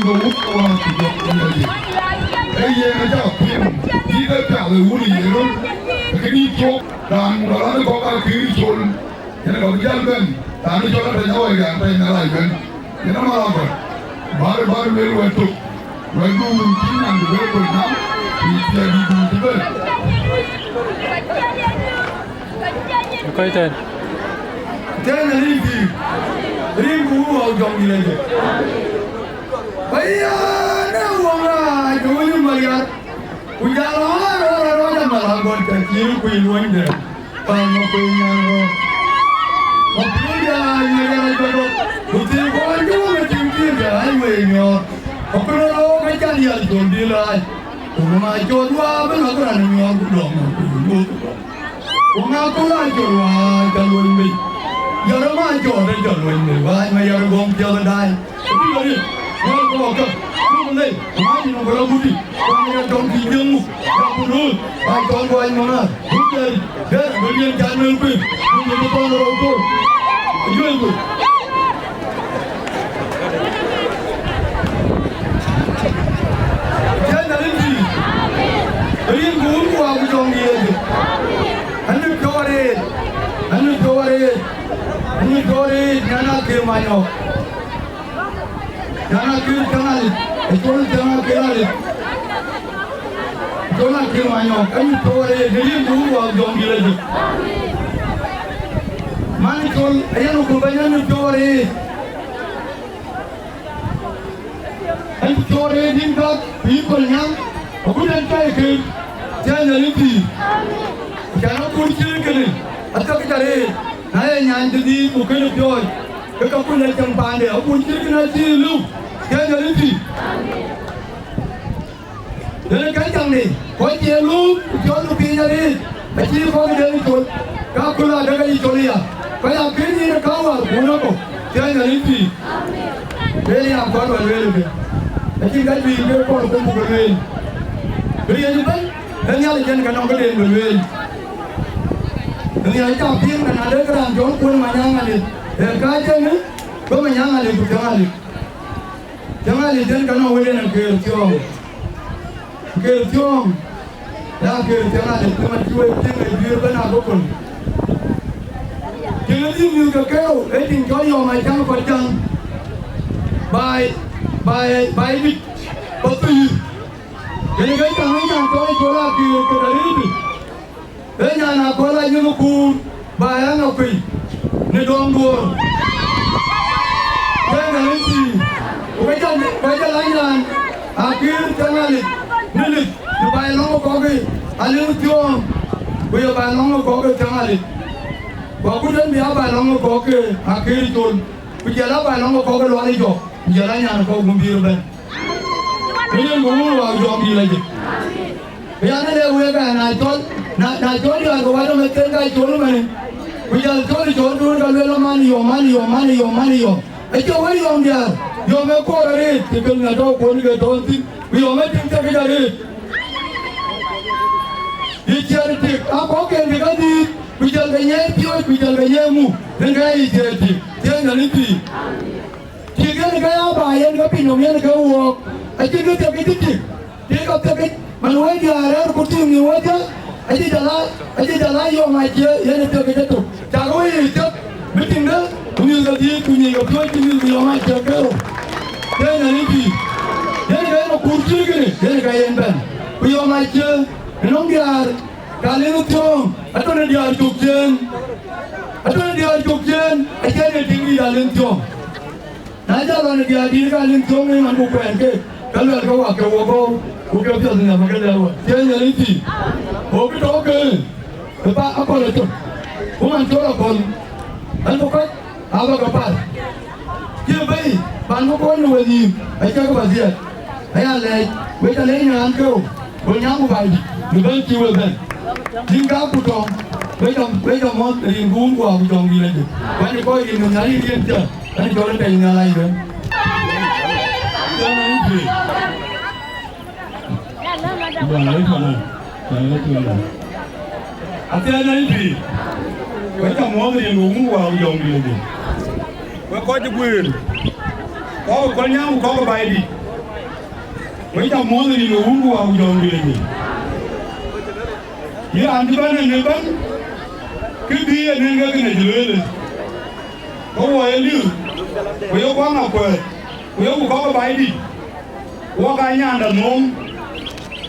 Ee yen acä piŋ, yïk ë piath ë wun ë yen röt, ke dït cök, raan muk raan ë kɔ̈k aa kïïr col, yen ë ka bï jäl bɛ̈n, raan ë cɔl Atɛ̈ny Awäi Riaŋ Atɛ̈ny Nhialic bɛ̈n, yen ë mal abä, bär, bär lueel wɛ̈t tök, wɛ̈t du wun cï nyan bï bɛ̈n kony nam, ku yï thiëëk dït du cï bɛ̈n. Kɔc tɛ̈n. Tɛ̈n ë rin thïn, rin ku wun wä jɔŋ dït ëdë. Aya, na wä ŋa, jɔ wä yï Mariath. Ku jal ɣɔn rɔt rɔt rɔt amäl aŋuɔt ka cïï kuc luɔnyde, pam ë kuc nyan rɔt. Ë kuc jal ŋɛk rɔt jɔt rɔt, ku thil kɔn juɔ̈ɔ̈ŋ ë tim tim de ai wei nyɔɔr. Ë kuc rɔt rɔt ke can yal jom dï lac. Ku ŋa cɔt wa bï lɔ raan ë nyɔɔr ku dɔm ku nyuɔɔth ku dɔm. Ku ŋa ku la cɔt wa ka luɔny bei. Yɔr ë ma cɔt ë jɔ luɔny bei, wa ma yɔr ë gɔm piɔth ë daai. Tiɛ̈n rin thïn, rin ku wun ku wa ku jɔŋ dït ëdë. Anï piɔ̈u arëët, anï piɔ̈u arëët, anï piɔ̈u arëët, nyan akïm anyɔk. Tiɛ̈ŋ akïr tiɛ̈ŋ alip, ë col tiɛ̈ŋ akïr alip. Col akïr manyɔk, ë nyuc piɔ̈u arëët, në rin ku wun wä jɔŋ dït ëdë. Man col, ë yen ku bɛ̈ny ë nyuc piɔ̈u arëët. Ë nyuc piɔ̈u arëët yïn gak, ku yïn kɔl nyaŋ, agut ën cɔi kën, tiɛ̈ŋ në rin thïn. Cän akur cï kënë, athök ca rëët, na ye nyan cï dhïïth ku kënë piɔ̈ɔ̈c. Ke ka kun ë cäŋ paande, apuɔl cït kën acï lëu, ke Nhialic pïïr. Yen ke cäŋ de, kɔc cie lëu, ku piɔ̈ɔ̈th ku piny arëët, acï kɔc den col, ka kul adek aye col aya, kɔc aa kën yen ë käwäär, ku nɔ̈k kɔ̈u, ke Nhialic pïïr. Lueel ya kɔc wä lueel ëbën, acïn ka juëc ke kɔn ku buk lueel. Bï yen ëbën, ë Nhialic yen ke nɔŋ këden bï lueel. Nhialic ca piŋ, na dek raan jɔl kuɔ̈n Manyaŋ Alith, ee kääc ënë, Go Manyaŋ Alith ku Thiɔ̈ŋ Alith. Thiɔ̈ŋ Alith yen ka nɔŋ wël yen Akeer Thiɔ̈ŋ. Akeer Thiɔ̈ŋ, ya Akeer Thiɔ̈ŋ Alith, cï man cï wek tïŋ ë juëër bɛ̈n abɔ̈ kɔ̈u. Cïn ë dhil mïth ke Keer, ee tiŋ cɔl Yɔm Acaŋ Kɔt Caŋ. Baai, baai, baai dït, Pathuyith. Yen ke caŋ ë nyan cɔl ë cɔl Akeer ke Daripi. Ee nyan Akɔ̈l Anyuth Kuur, baai Aŋakuei, në Dɔŋ Duɔ̈ɔ̈r. Ke Nhialic pïïr, ku ka jɔl, ku ka jɔl a nyan Akeer Thiɔ̈ŋ Alith, në Lith, në baai lɔ̈ŋ ë kɔ̈k ë Alith Thiɔ̈ŋ, ku ye baai lɔ̈ŋ ë kɔ̈k ë Thiɔ̈ŋ Alith. Ku agut ën bï a baai lɔ̈ŋ ë kɔ̈k ë Akeer Col, ku jɔl a baai lɔ̈ŋ ë kɔ̈k ë Lual ë Jɔk, ku jɔl a nyan ë kɔ̈k Wun Biir ëbɛ̈n. Ku yen ku wun wä jɔŋ dït lajik. Yan ë le wek ë na cɔl, na, na cɔl diäär ke wä dɔm ë thel ka col ëmënë. Ku jɔl cɔl ë cɔl duön ka luel man yɔm, man yɔm, man yɔm, man yɔm. Acie wën yɔm diäär, yɔm ë koor arëët, ke kën ŋa tɔ̈u kuɔ̈n ke tɔ̈u thïn. Ku yɔm ë tim tek arëët. Yï ciɛɛr tik, a kɔ̈k ken ke ka dhïït, ku jɔl ke nyiɛɛi piööc, ku jɔl ke nyiɛɛi muk, rin ke yï ciɛɛr tik, tiɛɛny Nhialic pïïr. Tik yen ke ya ba yen ke piny nɔm yen ke wuɔɔk, acïn kë thiek kë cï tik, tik ka thiek kë, man wëi diäär rɛ̈ɛ̈r ku tim në wedhie, acï jɔl a, acï jɔl a yɔm acie yen ë thiek kë cï tuk. Cak wëi yic thiek, bï tiŋde, ku mïth ke dhïït, ku nyïï ke piööc, ku mïth ku yɔm acie ke rou. Ke Nhialic pïïr, yen ke yen akur cït kënë, yen ke yen bɛ̈n, ku yɔm acie, ënɔŋ diäär, ka Alith Thiɔ̈ŋ, atɔ̈ në diäär cök ciëën, atɔ̈ në diäär cök ciëën, acie yen tiŋ dït Alith Thiɔ̈ŋ. Na jɔl lɔ në diäär dït ka Alith Thiɔ̈ŋ ë man ku kuɛɛn ke, ka luɛl ke wak ke wok gɔ̈u, ku ke piɔ̈ɔ̈th nhiam ke lɛ̈k wä. Tiɛɛny Nhialic pïïr. Ɣok kë tɔ̈u ke, ë pa Akɔ̈l acök. Ku man col Akɔ̈l, ɣɛn bï kɔc aa bä ke par. Cï bɛ̈i, ban bï kɔc në wenhïïm, acï ke bä dhiɛɛt. Aya lɛɛc, wek alɛɛc në raan keu, go nyam ku baai dït, në bɛ̈n cï we bɛ̈n. Tïŋ ka ku tɔŋ, wek jɔ, wek jɔ mɔ̈th rin ku wun ku aku jɔŋ dït adï. Wɛ̈ny ë kɔc rin në Nhialic rin tiɛ̈, wɛ̈ny cɔl ë tɛ̈ny Nhialic wën. Bwana Yesu ana, Bwana Yesu ana. Athiɛɛn na yï pïïr, wek jɔ mɔ̈th rin ku wun ku aku jɔŋ dït adï. Wek kɔc ë guëër, kɔ̈k ë kɔc nyam ku kɔ̈k ë baai dït. Wek ca muɔ̈ɔ̈th rin ë Wun ku Wät ku Jɔŋdït Lajik. Yïn raan cï bɛ̈n ënë ëbɛ̈n, kë bï en en ke kënë cï lueel, ke wɔ ye liu, ku yok Aŋakuei, ku yok kɔ̈k ë Baidït, wok aa nyanda nhom,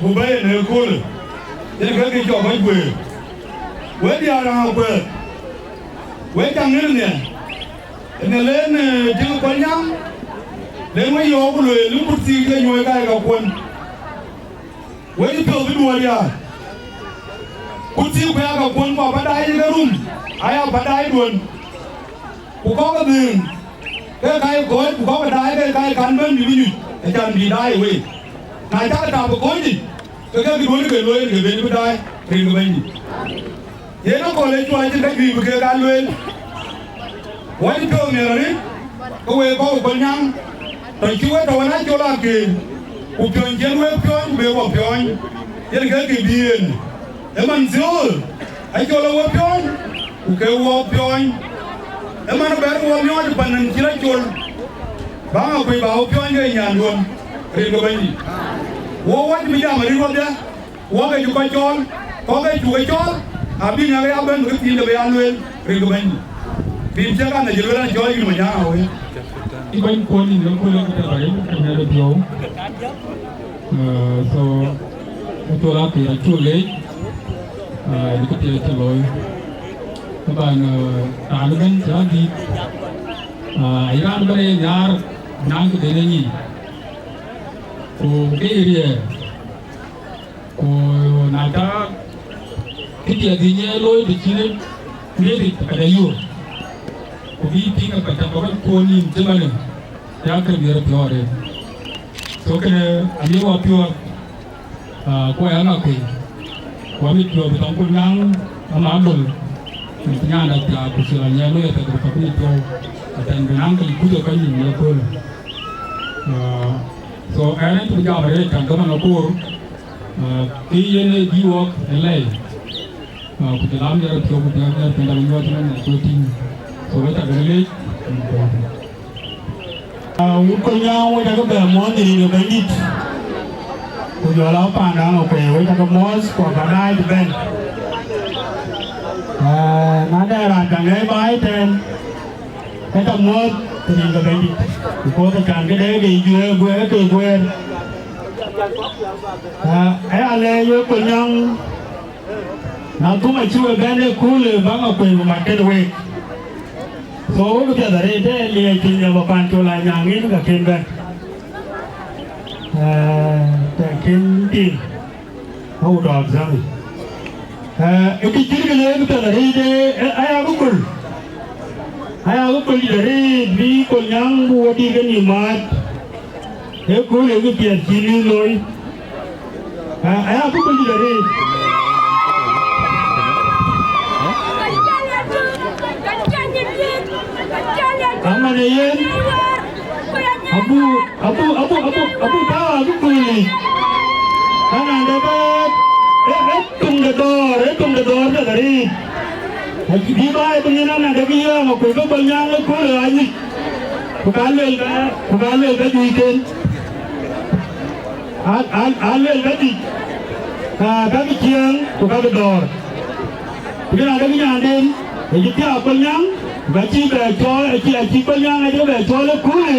ku bɛ̈i en ë köölë, yen ke kë cɔk kɔc guëër. Wek diäär Aŋakuei, wek ca ŋiɛ̈r nhial, ënë len, eh, tiŋ Kolnyaŋ, len wek yɔ̈ɔ̈k ku lueel, yïn kut thiik ke nyuɔɔc ka ye ka kuɔ̈n. Wek piɔ̈ɔ̈th ë duɔ̈ɔ̈r ya, ku thiëëk ku ya ka kuɔ̈n, ku abädaai ke rum, aya abädaai duɔ̈n, ku kɔ̈k ë dhëëŋ ke ka ye kɔ̈ɔ̈c, ku kɔ̈k ë daai ke ka ye kan bɛ̈n bï bï nyuc, acan bï daai ë week. Na cak tap ë kɔ̈ɔ̈c yic, ke ke kë duɔ̈n ke looi en ke ben bï daai rin ke Bɛ̈nydït. Yen aköl ë cuɔl acïn ka juëc bï kek aa lueel. Wɛ̈t piɔ̈u nhial arëët, ke wek kɔc ë Kolnyaŋ, tɔ̈ cï wek tɔ̈ wën acol akëër, ku piɔ̈ny cïn wek piɔ̈ɔ̈ny, ku be wɔ piɔ̈ɔ̈ny, yen ke kë bï en. Ëmën thiöör, acol ë wek piɔ̈ɔ̈ny, ku ke wɔ piɔ̈ɔ̈ny. Ëmën bɛ̈ɛ̈r wɔ miɔɔc pan nɛn cï rɔt col, bä Aŋakuei bä wɔ piɔ̈ɔ̈ny ke nyanduön, rin ke Bɛ̈nydït. Wɔ wɛ̈t bï jam arëët wɔdhia. Wok ë cï kɔc cɔɔl, kɔ̈k ë cuk ë cɔɔl, abï ŋɛk ë ya bɛ̈n bï thiin de bï ya lueel, rin ke Bɛ̈nydït. Bï cï kan acï lueel an, cɔɔl yïn Manyaŋ awëë. Ë kɔc kuɔ̈n nïn ë kööl ë kë tɔ̈ rëër, ë rëër ë piɔ̈u. Eh, so, ë col akëër acuk leec, eh, në kë piɛth cï looi. Taban, eh, raan ëbɛ̈n cï rɔt dïït, eh, ayï raan ëbɛ̈n ë nhiaar, naŋ këden ë nyin. Ku ke ye riɛɛr. Ku na cä kë piɛth yic ë looi të cïn riëëtic, ka dɛ yöök, ku bï piŋ ë ka cam bä kɔc kuɔ̈n nïïm cï man ë, ya kë miɛt piɔ̈ɔ̈r en. So kënë amï wɔ piɔ̈ɔ̈th, ah, ku aya Aŋakuei, ku amit piɔ̈ɔ̈th bï tɔŋ Kolnyaŋ ama döl, mit nyan da thiaak ku cï lɔ nyiɛɛn looi ëtɛ̈k röt ka bï piɔ̈u, atɛ̈n bï naŋ kë kuc ë kɔc nïïm ë köölë. Ah, so ɛn ë cï bï jam arëët, can gämën akoor, ah, kë yen ë bï wɔk ë lɛi, ah, ku jɔl a miɛt piɔ̈u ku jɔl a miɛt piny dap nyuɔɔth ëmën ë cuɔt tïŋ. So wek cä bɛ̈n leec. Ah, wut Kolnyaŋ, wek cä ke bɛ muɔ̈ɔ̈th ë rin ë Bɛ̈nydït, ku jɔl a panda Aŋakuei, wek cä ke muɔ̈ɔ̈th ku abädaai bɛ̈n. Ah, na de raan cä ŋɛ̈i baai tɛ̈n, ke cä muɔ̈ɔ̈th ë rin ke Bɛ̈nydït, because acan këde ke juëër guëër ke guëër. Ah, aya lɛɛc wek Kolnyaŋ, na thum acï we bɛ̈n ë köölë bä Aŋakuei ku mat këde week. So wek piɛth arëët, tɛ̈ liɛɛc piny ë bä pan col anyaŋ ŋic ka kën bɛ̈n. Eh, tɛ̈ kën piŋ, awut ɔ exam. Eh, ë kë cït kë le kë piɛth arëët, eh, eh, aya bï köl. Aya bï köl dït arëët bï Kolnyaŋ bï wɔ dït ke nïïm maat. Ë kööl ë kë piɛth cï lïth looi. Aya bï köl dït arëët. Aman ë yen, abu, abu, abu, abu, abu tääu abï kööl yic. Anande bä, ë, ë, töŋ de dɔ̈ɔ̈r, ë, töŋ de dɔ̈ɔ̈r piɛth arëët. Acï bï bä ë bï ŋiɛn anande bï yɔ̈ɔ̈ŋ akuc bï Kolnyaŋ ë kööl ë anyuc. Ku ka luel bɛ, ku ka luel bɛ juëcken. A, a, a luel bɛ dït, ka, ka bï ciëëŋ, ku ka bï dɔ̈ɔ̈r. Ku jɔl ade bï nyanden, ë cï thiaak Kolnyaŋ, ku ka cï bɛ cɔɔl, acï, acï Kolnyaŋ acï bɛ cɔɔl ë kunë,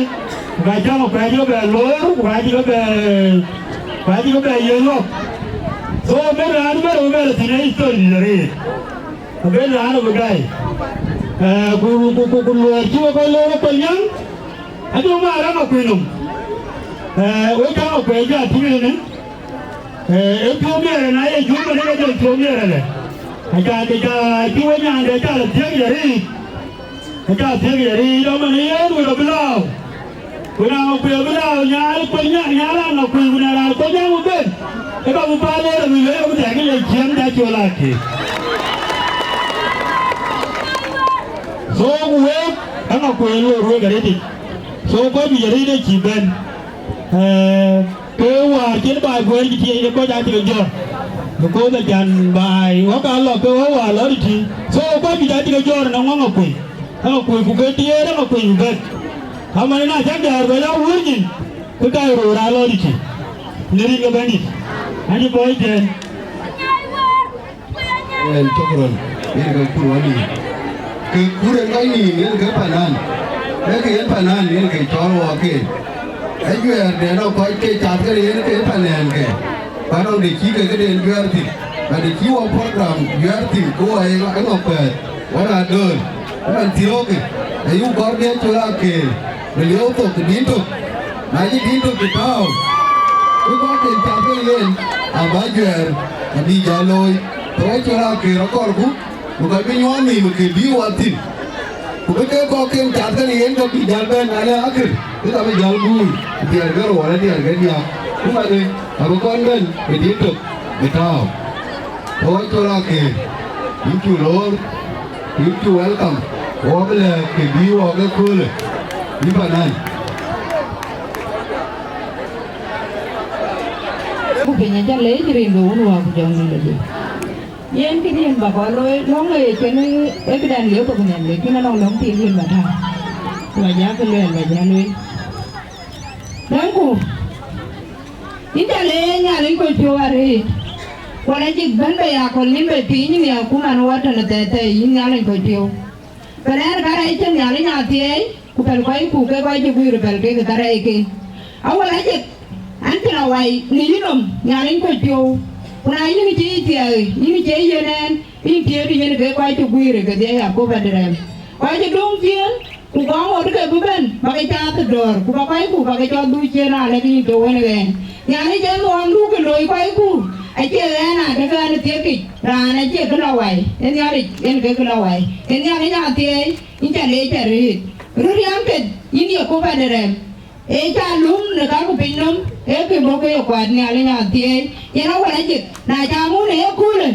ku ka cäŋ akuɛc bɛ loor, ku ka cï bɛ, ku ka cï bɛ yiëk ɣɔ̈k. So, bɛ̈n raan bɛ̈n rou bɛ̈n rou thïn ë history dït arëët. Abël raan ë bï gäi. Eh, ku, ku, ku, ku luɔɔr cï we kɔc loor ë Kolnyaŋ, acï we maa rɛ̈m akuëc nɔm. Eh, wek cä akuëc ja tïŋ ënë. Eh, ë piɔ̈u miɛɛr ë na ye jur, bä dek ajɔl piɔ̈u miɛɛr ëlë. Aca, aca, cï we nyaande ca lɔ thiëëk ye riic. Aca thiëëk ye riic, ëmën yen we rɔ bï lääu. Ku na Aŋakuei abï lääu, nyaal Kolnyaŋ, nyaal Aŋakuei, ku na raan Kolnyaŋ bï ben, ë ka bï päl ë rɔt bï wek abï thɛɛr ke le ciɛɛŋ da col ake. So, ku wek, Aŋakuei lor wek arëtic. So, kɔc juëc arëët ë cï bɛ̈n. Eh, ke wäär cïn baai guëër cï tiëëc, ke kɔc acï ke jɔ̈ɔ̈r. Because acan baai wä ka lɔ ke wä wäär lɔ tïtï. So, kɔc juëc acï ke jɔ̈ɔ̈r në ŋɔ̈ŋ Aŋakuei. Aŋakuei ku ke tiëër Aŋakuei bɛ̈n. Aman na cäk dɛ̈ɛ̈r bɛ ya wur nyin, ke ka ye röör aa lɔ tïtï. Në rin ke Bɛ̈nydït, an cï kɔc tɛ̈n. Yen cök röl, yen ke kur wä nïïm. Ke kur en kɔc nïïm, yen ke panan. Ee ke yen panan, yen ke cɔɔl wɔ ken. Ajuɛɛr de nɔŋ kɔc ke cath kënë yen ke panɛɛn ke. Ba nɔŋ de cï ke këden juɛɛr thïn. Ba de cï wɔ program juɛɛr thïn, ku wɔ ë ŋɔ pɛɛth. Wala döör, ëmɛn thiöökë, ayï gɔ̈r bï acol akeer, bï liëëu thok të dïn tök. Na cï dïn tök bï tääu, ku kɔcken cath ke yen, aba juɛɛr, abï jɔ looi. Ke wɔ col akeer akɔrku, ku ka bï nyuɔɔn nïïm ke bï wɔ thïn. Ku bï ke kɔcken cath ke yen ke bï jäl bɛ̈n alë akër, bï ka bï jäl guur, ku diɛɛr ke ruɔɔr, diɛɛr ke diäk. Ku ŋadï, abï kɔn bɛ̈n, bï dïn tök, bï tääu. Ke wɔ col akeer, yïn cu loor, yïn cu welcome, wɔ bï lɛ̈k kë bï wɔ ke köölë, yïn panan. Ku piny acä leec rin ke wun wäär ku jɔŋdït lɔ jik. Yen kë yen ba kɔn looi, lɔ̈ŋ ee cïn ee këdan liep thok nhial, lakin anɔŋ lɔ̈ŋ thiin yen ba tääu. Ku ba jɔ kë luɛɛl ba jɔ lueel. Lɔ̈ŋku, yïn ca leec Nhialic kɔc piɔ̈u arëët. Wala jik bɛ̈n bei aköl nyin bei piny nhiaar ku man wɔ tënë thɛɛr thɛɛr yïn Nhialic kɔc piɔ̈u. Pɛ̈l ɛn karɛc cï Nhialic athiɛɛi, ku pɛ̈l kɔcku ke kɔc cï guiir pɛ̈l kek karɛcken. Awär ajik, an cï lɔ wai në yïnɔm Nhialic kɔc piɔ̈u. Ku na yïn cï thiɛɛi, yïn cie yen ɛn, yïn tiëëdu yen ke kɔc cï guiir kedhie Yakop Adrɛm. Kɔc cï döŋ ciëën, ku gɔŋ ŋot ke bï bɛ̈n, ba ke cath ë dɔ̈ɔ̈r, ku ba kɔcku ba ke cɔl dhuk ciëën raan lɛ̈k yïn tɔ̈u wën ë ɣɛn. Nhialic ee nuɔɔmdu ke loi kɔcku, acie ɣɛn adekë ɣɛn ë thiekic, raan acie kë lɔ wai, ee Nhialic yen ke kë lɔ wai. Ee Nhialic athiɛɛi, yïn ca leec arëët. Röt riääk ket, yïn Yakop Adrɛm, ee ca löm në ka ku pinynɔm, ee kë bɔ̈ ke ye kuat Nhialic athiɛɛi. Yen awär ajik, na ca muk në ye köölë,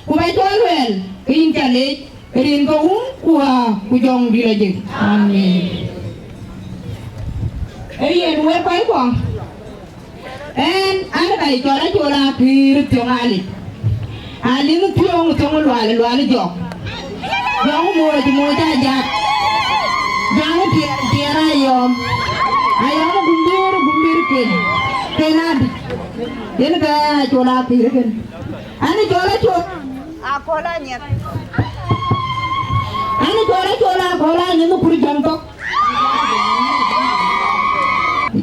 ku ba cɔl luɛɛl, ke yïn ca leec. Rin ke wun ku wäär ku jɔŋdït lɔ jik. Amen. Ee yen wek kɔckuɔ, ɛn an ka ye cɔl Acol Akïïr Thiɔ̈ŋ Alic. Alic Thiɔ̈ŋ, Thiɔ̈ŋ Lual, Lual Jɔk. Jɔk Mooc, Mooc Ajak. Jaŋ Tiɛɛr, Tiɛɛr Ayɔm. Ayɔm Gumbir, Gumbir Ken. Ken Adï. Yen ka Acol Akïïr kën. An cɔl Acol. Aköl Anyieth. An cɔl Acol Aköl Anyieth kur jɔŋ thok.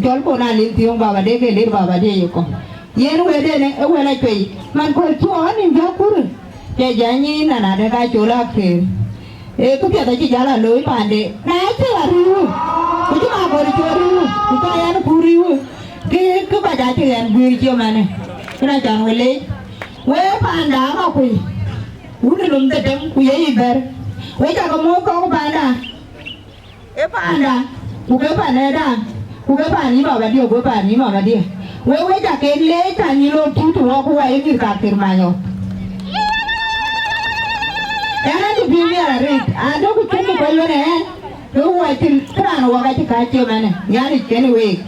Cɔl kɔn Alic Thiɔ̈ŋ baba de ke lir baba de yekɔ. Yen wëëtdɛn ë wël acuei. Man kööl cuɔɔn nïm jɔ kur. Ke jɔ nyin nana de ka Acol Akïïr. Ee, këpiɛth acï jäl a looi paande. Na cï ɣa riëëu, ku cï ma gɔl cï riëëu, ku cï ɣɛn ku riëëu, kë, kë kɔc acï ɣɛn guiir cï ëmɛnë. Kënë acän we leec. We paanda ama kuc, wun ë lum dhetem, ku ye yï bɛ̈r. We cakë muɔ̈th kɔ̈k paanda. Ee paanda, ku ke panëda, ku ke pan yï baba dië, ku ke pan yï mama dië. We, we cakë leec, pan yï lok tït wɔ, ku wa ye mïth ka kër manyɔ. Ɛn, ɛn, të bï miɛt arëët, adökï cïn të kɔc wën ë ɛn, ke wɔ cïn, kë raan wɔ ka cï kääc cï ëmɛnë, Nhialic kenë week.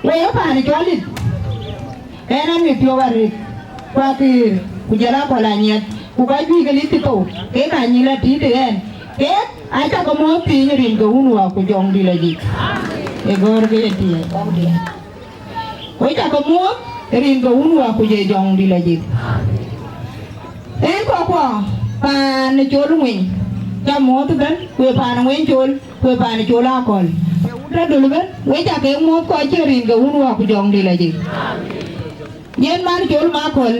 Wek ë paan cɔl Lith, ɛn, ɛn, ë piɔ̈u arëët, ku Akïïr, ku jɔl Aköl Anyieth, ku kɔc juëc ke Lith thou, kek aa nyïl atït ë ɛn, kek acakë muɔ̈th piny rin ke Wun Wäär ku Jɔŋdït Lajik. Ë gɔ̈ɔ̈r ke ye tiɛɛl. Wek cakë muɔ̈th rin ke Wun Wäär ku je Jɔŋdït Lajik. Ɛn kɔckuɔ, paan ë col ŋueny, ca muɔ̈th ëbɛ̈n, ku ë paan ŋueny col, ku ë paan ë col Aköl. Ke wun tɔ̈ döl ëbɛ̈n, wek cakë muɔ̈th kɔc cï rin ke Wun Wäär ku Jɔŋdït Lajik. Yen man col Maköl,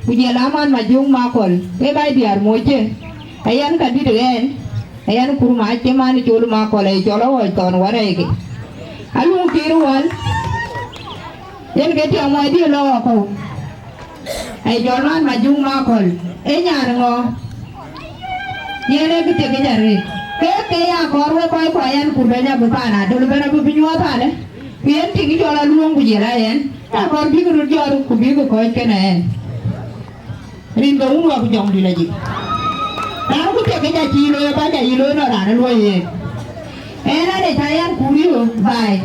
ku jɔl a man Majöŋ Maköl, ee baai diäär moc cë, ayɛn ka dït ɣɛn, ayɛn Kurmac, cï man col Maköl, aye cɔl aɣɔc thɔn wärɛɛkë. Aluŋ kir wal, yen ke tiɛm wai dië lɔ ɣɔku, aye cɔl man Majöŋ Maköl, ee nyan ŋö? Yen ee kë thiek yic arëët. Ke, ke ya kɔɔr wek kɔckuɔ, ayɛn Kur bɛ̈ny abï paan adöl ëbɛ̈n abï bï nyuɔɔth alë. Ku yen tiŋ cɔl aluɔŋ ku jël a yen, ka kɔɔr bïk röt jɔt ku bïk kɔ̈ɔ̈c kenë ɛn. Rin ke Wun Wäär ku Jɔŋdït Lajik. Raan ku thiek yic acï looi, abac ayï looi nɔn raan ë luɔi yen. Ɛn ade ca yɛn Kur yï baai.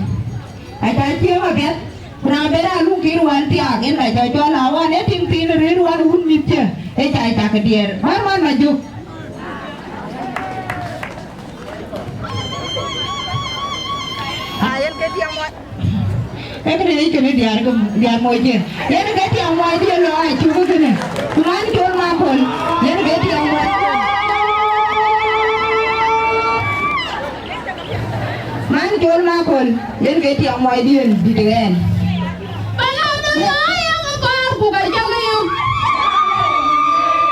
Aca cieŋ apiɛth. Ku na ben a luk kir wan thiaak, yen ka ca cɔl a wan, ee tiŋ thiin rëër wan wun mïth cë, ee ca cak diɛɛr. Wan, wan Majuk. Ayen ke tiɛm wan. Ee kënë yic kënë diäär ke, diäär moc yen. Yen ke tiam muɔɔcdiɛ̈n lɔ acuk kënë. Ku man col makol, yen ke tiam muɔɔcdiɛ̈n. Man col makol, yen ke tiam muɔɔcdiɛ̈n dït ɣɛn. Bala bala ayang kɔɔr ku ka jɔk yök.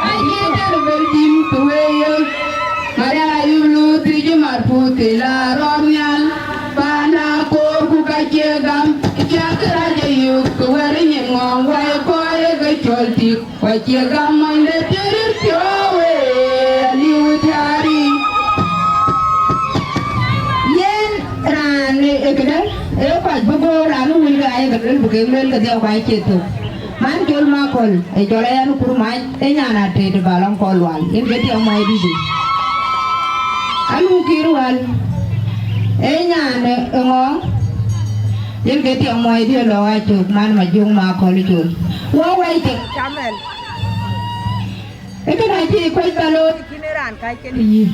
Acie tɛ̈n bɛ̈n tim ku wëë yök. Maria yï luth thiic mat puth thil aa rɔt nhial. Pan aa koor ku ka cie gam, cä kërac ayök, ke wɛ̈t nyin ŋɔɔŋ wai kɔc ke cɔl tik, ku acie gam mɔnyde tëër piɔ̈u ee aliu tääri. Yen raan ë këdë, ë kɔc bï göör raan ë wëlkë ayek luel bï kek luel kedhie ku acie thök. Man col makol, ë cɔl aya në Kurmac, ë nyan atëët ba lɔŋ kɔn lual, yen ke tiam muɔɔcdït. Aluk kïr wäl, ë nyan ë ŋɔɔŋ, yen ke tiam muɔɔcdït lɔ acök, man Majuŋ makol col. Wɔ wɛ̈i cök. Camel. Ë kënë acï kuec ba looi. Kïn ë raan kac kënë yï.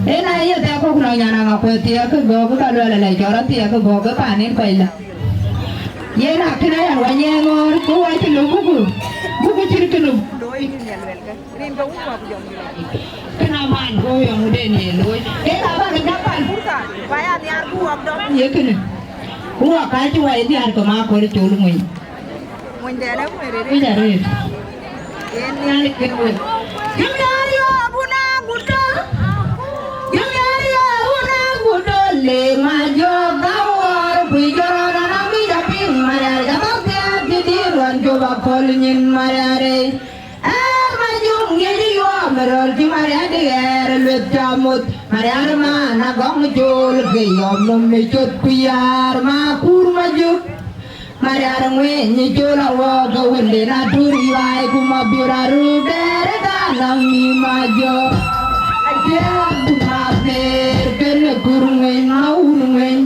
Ë na ye thɛɛr kɔ̈k nɔŋ nyan aŋa kuɛth thiëëk kë gɔ̈k, ka luɛl alɛ cɔl rɔt thiëëk kë gɔ̈k, ë paan nin kɔc la. Yen akënë ayɛn wa nyeŋ ŋoor, ku wa cï luk buku, buku cït kënë. Looi yïn ya luɛl kë. Rin ke wun wa ku jɔŋ yïn. Kënë aman go yɔŋ den ye looi. Ë ka bä kë jam pan. Pursa, ba ya nhiaar ku wak dɔm. Ye kënë. Ku wa ka cï wa ye diäär ke ma kɔl col muny. Muny dɛn ë muny rëër. Muny arëët. Yen Nhialic kën wek. Yïn Nhialic ɣɔɔk wun agut tɔ. Yïn Nhialic ɣɔɔk wun agut tɔ. Le ma jɔ gam wär ku jɔ rɔt anɔŋ mi jɔ piŋ Mariar jɔ bä piath cï dïït ruɔn cop aköl nyin Mariar ë. Ɣɛɛr ma jɔŋ ŋiɛc yuɔɔm ë röl cï Mariar de ɣɛɛr ë lueth cä moth. Mariar man agɔŋ col ke yɔm nɔm ë cöt ku yaar ma kuur ma jök. Mariar ŋueny col awɔɔk ke wënden atur yuai ku ma biur aruu dɛɛr ë thaal nɔm mï ma jɔ. Acie abun aper kënë kur ŋueny ma wun ŋueny.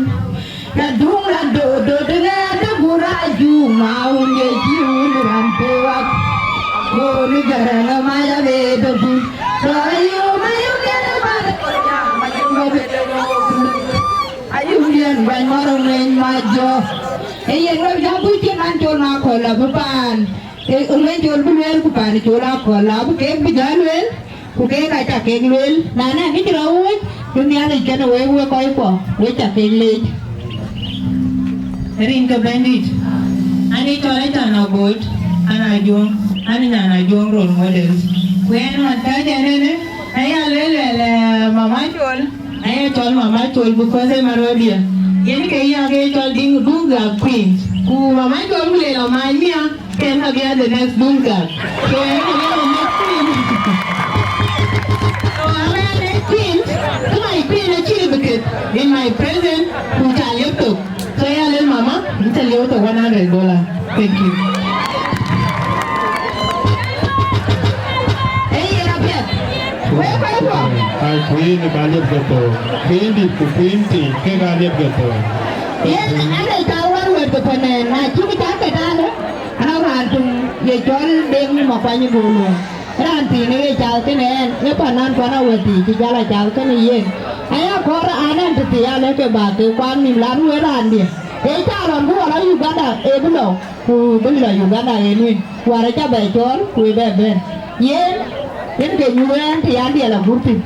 La duŋ la dodot ŋɛɛt ë kur ajuŋ ma wun ye cï wun ran pe wak. Koni gɛrɛŋ ë mac abet ëtï. Tɔ ayum ayum yen ë bal. Ayum yen guany mɔr ŋueny ma jɔ. Ee yen wek jam kuc cïn man col ma kɔl abï paan. Ee, ë ŋuɛny col bï lueel, ku paan col akɔl abï kek bï jɔ lueel, ku kek aca kek lueel. Na nɛn kë cï rɔt wec, bï Nhialic kënë wek, wek kɔckuɔ, wek ca kek leec. Rin ke Bɛ̈nydït, an ë cɔl Acan Agot, an Ajuɔŋ, an ë nyan Ajuɔŋ role models. Ku yen ɣɔn kääc ɛn ënë, aya lueel lueel, eh, mama col, aya cɔl mama col, because ë Marodia. Yen ke ya ke cɔl Diŋ Duŋ Gak Queen. Ku mama col ku lel ɔmany mia. Ken ka bï the next Duncan. So yen ka bï the next queen. So I'm a next queen. To my queen, a chili bucket in my present, ku ca liep tok. So yeah, little mama, you tell you to one hundred dollar. Thank you. Hey, you're up here. Where, where, where? Ai queen ba liep ke thok. Queen dit ku queen ti ke ka liep ke thok. Yen ane ca wär wɛ̈t ke pɛ̈n ɛn, na cï bï ca ke täänë. Anɔŋ raan töŋ ye cɔl Deŋ Makuany Gulu. Raan thiin ë ye cath kënë ɛn, ë panan kuan awɛ̈t thii cï jal a cath kënë yen. Aya kɔɔr an ɛn tëthial ë ke bä ke kuan nïm lan wëë raandiɛ̈. Ee ca lɔn bï wä lɔ Uganda, ee bï lɔ, ku bï lɔ Uganda ë nuin. Wär aca bɛ cɔɔl, ku ë bɛ bɛ̈n. Yen, yen ke nyuuth ɛn të yan diɛl agur thïn.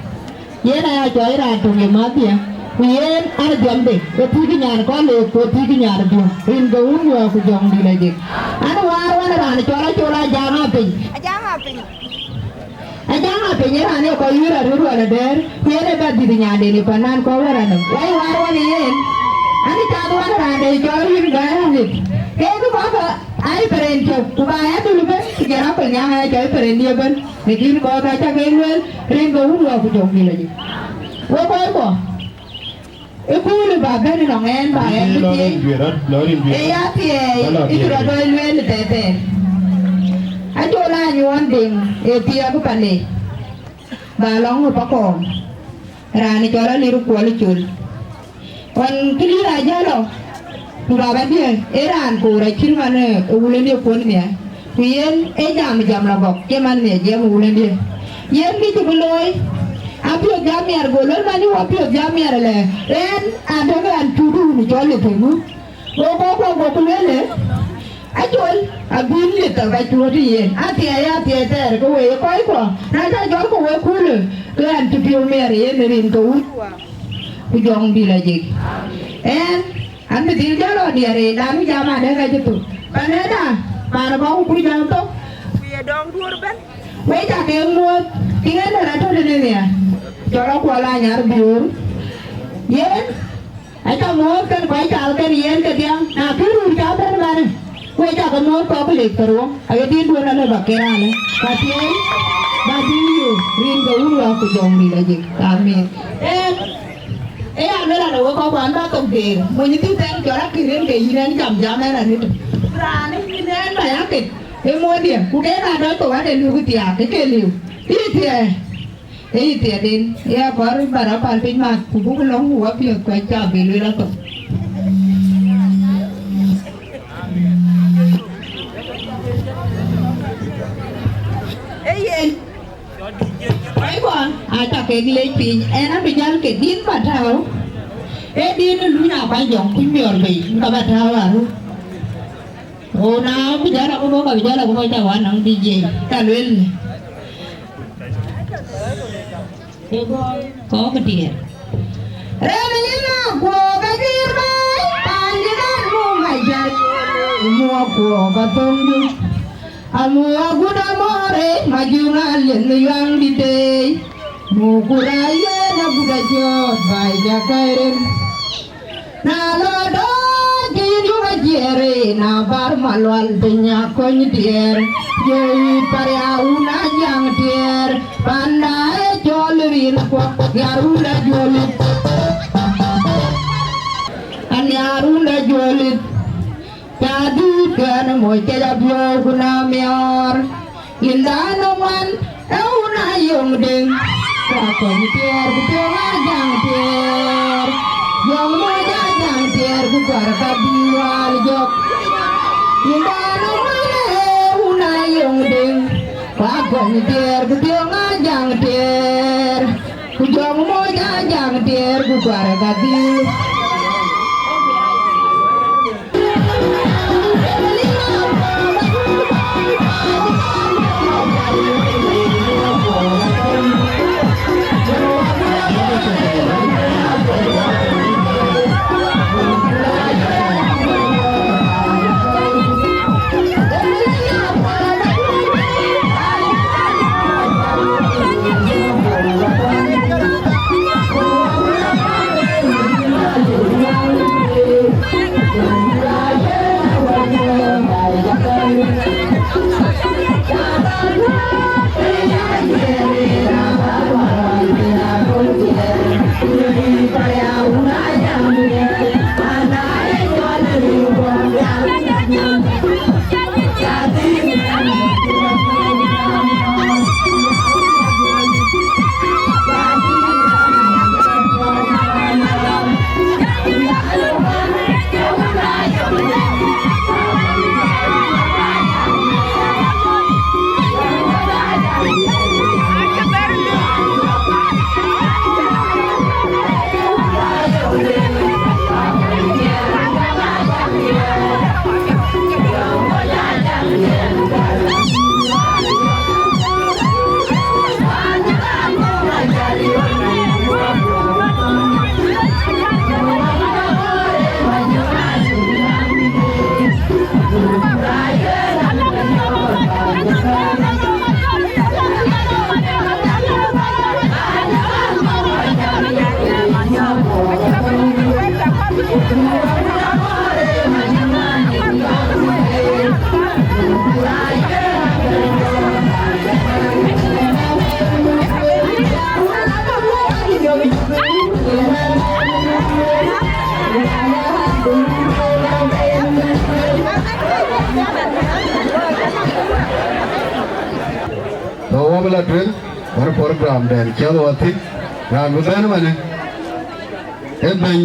Yen aya cɔɔc raan töŋ ye mäthdiɛ̈, ku yen an dhiɔmde, ë thiëëk nyan kɔn leek, ku ë thiëëk nyan dhiɔm, rin ke wun wä ku jɔŋdït lɔ jik. An waar wan raan cɔl acol ajaŋ apiny. Ajaŋ apiny. Ajaŋ apiny ë raan ë kɔc wïïr arëët wal adɛ̈ɛ̈r, ku yen ë bɛ dhiëth nyanden ë panan kɔ̈u wär anɔm. Wai waar wan ë yen, an cath wan raan de cɔl rin gäi aɣet. Keek kɔ̈k ai peren cök, ku ba ya dul ëbën, ku jɔl akɔl nyaŋ aya cɔl peren dië ëbën. Lakin kɔc ka ca kek lueel, rin ke wun wä ku jɔŋdït lɔ jik. Wek kɔckuɔ, ëköölë ba bɛ̈n ënɔŋ ɛn ba ɛn bï thiëëc. Ee ya thiëëc, ë cï rɔt dɔc lueel ë thɛɛr thɛɛr. Acol a nyuɔɔn Deŋ ë thiëëk pale, ba lɔŋ ë pakɔɔm. Raan ë cɔl Alir Kuɔl Col. Ɣɔn kë lïïr aa jɔl lɔ, ku babadiɛ̈ ee raan koor acït man ë wulëndiɛ̈ kuɔ̈n nhial, ku yen ee jam jam lɔ gɔk, cï man nhial jiɛɛm ë wulëndiɛ̈. Yen kë cï bï looi, apiɔ̈th jam miɛt, go lël man ë wapiɔ̈th jam miɛt ëlë, ɣɛn adäŋ ɣɛn cut wun cɔl ë thëŋu. Go kɔckuɔ guɔ ku lueel, acol abï lith thok acuɔ̈t yen, athiɛɛi, athiɛɛi thɛɛr ke wei ë kɔckuɔ, na cä jɔl ke wek kulë, ke ɣɛn cï piɔ̈u miɛt ë yen rin ke wun, ku jɔŋdï lɔ jik. Ɛn, an bï dhil jɔl lɔ diɛɛr ë dan jam adɛ̈ ka cï thök. Panëda, pan bä ku kuc jam thok, ku ye dɔŋ duöör ëbɛ̈n. Wek cä ke muɔ̈th, tiŋ en dɛ̈n atɔ̈ tëde nhial, cɔl akuɔl anyar biöör. Yen, acä muɔ̈th kën kuany cal kën yen kedhie, na kï ruu cä bɛ̈n manë, wek cä ke muɔ̈th kɔk lek thërwɔ̈, aye dït duön alë bä ke raanë, ka tiɛɛl, bä dhil yök, rin ke wun wä ku jɔŋdï lɔ jik. Amin. Ee, ee, ya luel alë wek kɔc kuan bä thok deer, mony dhil thɛn cɔl akï rin ke yïn ɛn jam jam ɛn arëët. Raan ë yïn ɛn bä ya ket, ë muɔ̈thdiɛ̈, ku ke na dɔc thok ade luk thiaak, ke ke liu. Yï thiɛɛi. Ee yï thiɛɛiden, ee akɔɔr bä rɔt päl piny math, ku buk lɔ̈ŋ ku wapiɛth kuɛc cä bï lueel athok. Ee yen, kɔckuɔ, aca kek lec piny, ɛn abï jäl ke din bä tääu, ee din ë luny akuany jɔŋ kuc miɔɔr bei, ka bä tääu arëët. Go na bï jäl akupɔ, ka bï jäl akupɔ, cä wä nɔŋ D J, cä lueel. Kɔɔk tiɛɛr. Rem lima kuɔ ka juiir baai, pan dï kan mu mac jal. Muɔ kuɔ ka thoŋdu. Amu agut amɔɔre, majuŋ alien yuaŋ dï tei. Mu ku rac yen agut ajɔt baai ja kairem. Na lɔ dɔɔc ke yïn yök ajiɛɛr, na bar malual piny akony tiɛɛr, jɔ yï paria wun ajaŋ tiɛɛr, panda ë cɔl rin kuɔ, ya runda juɔlit. An ya runda juɔlit. Ca dhïït kɛn moc kec abiöök ku na miɔɔr. Yïn dhan ë ŋuan, ee wun a yöŋ deŋ. Ku akɔny tiɛɛr ku piɔ̈ŋ ajaŋ tiɛɛr. Yöŋ moc ajaŋ tiɛɛr ku kuar ka dhïï wal jɔk. Yïn dhan ë ŋuan, ee wun a yöŋ deŋ. Ku akɔny tiɛɛr ku piɔ̈ŋ ajaŋ tiɛɛr. Ku jɔŋ moc ajaŋ tiɛɛr ku kuar ka dhïï. Tɔ̈ wɔ bï la tueŋ, wär program dɛn ciɛth wɔ thïn, raan bï bɛ̈n ëmënë, ee bɛ̈ny,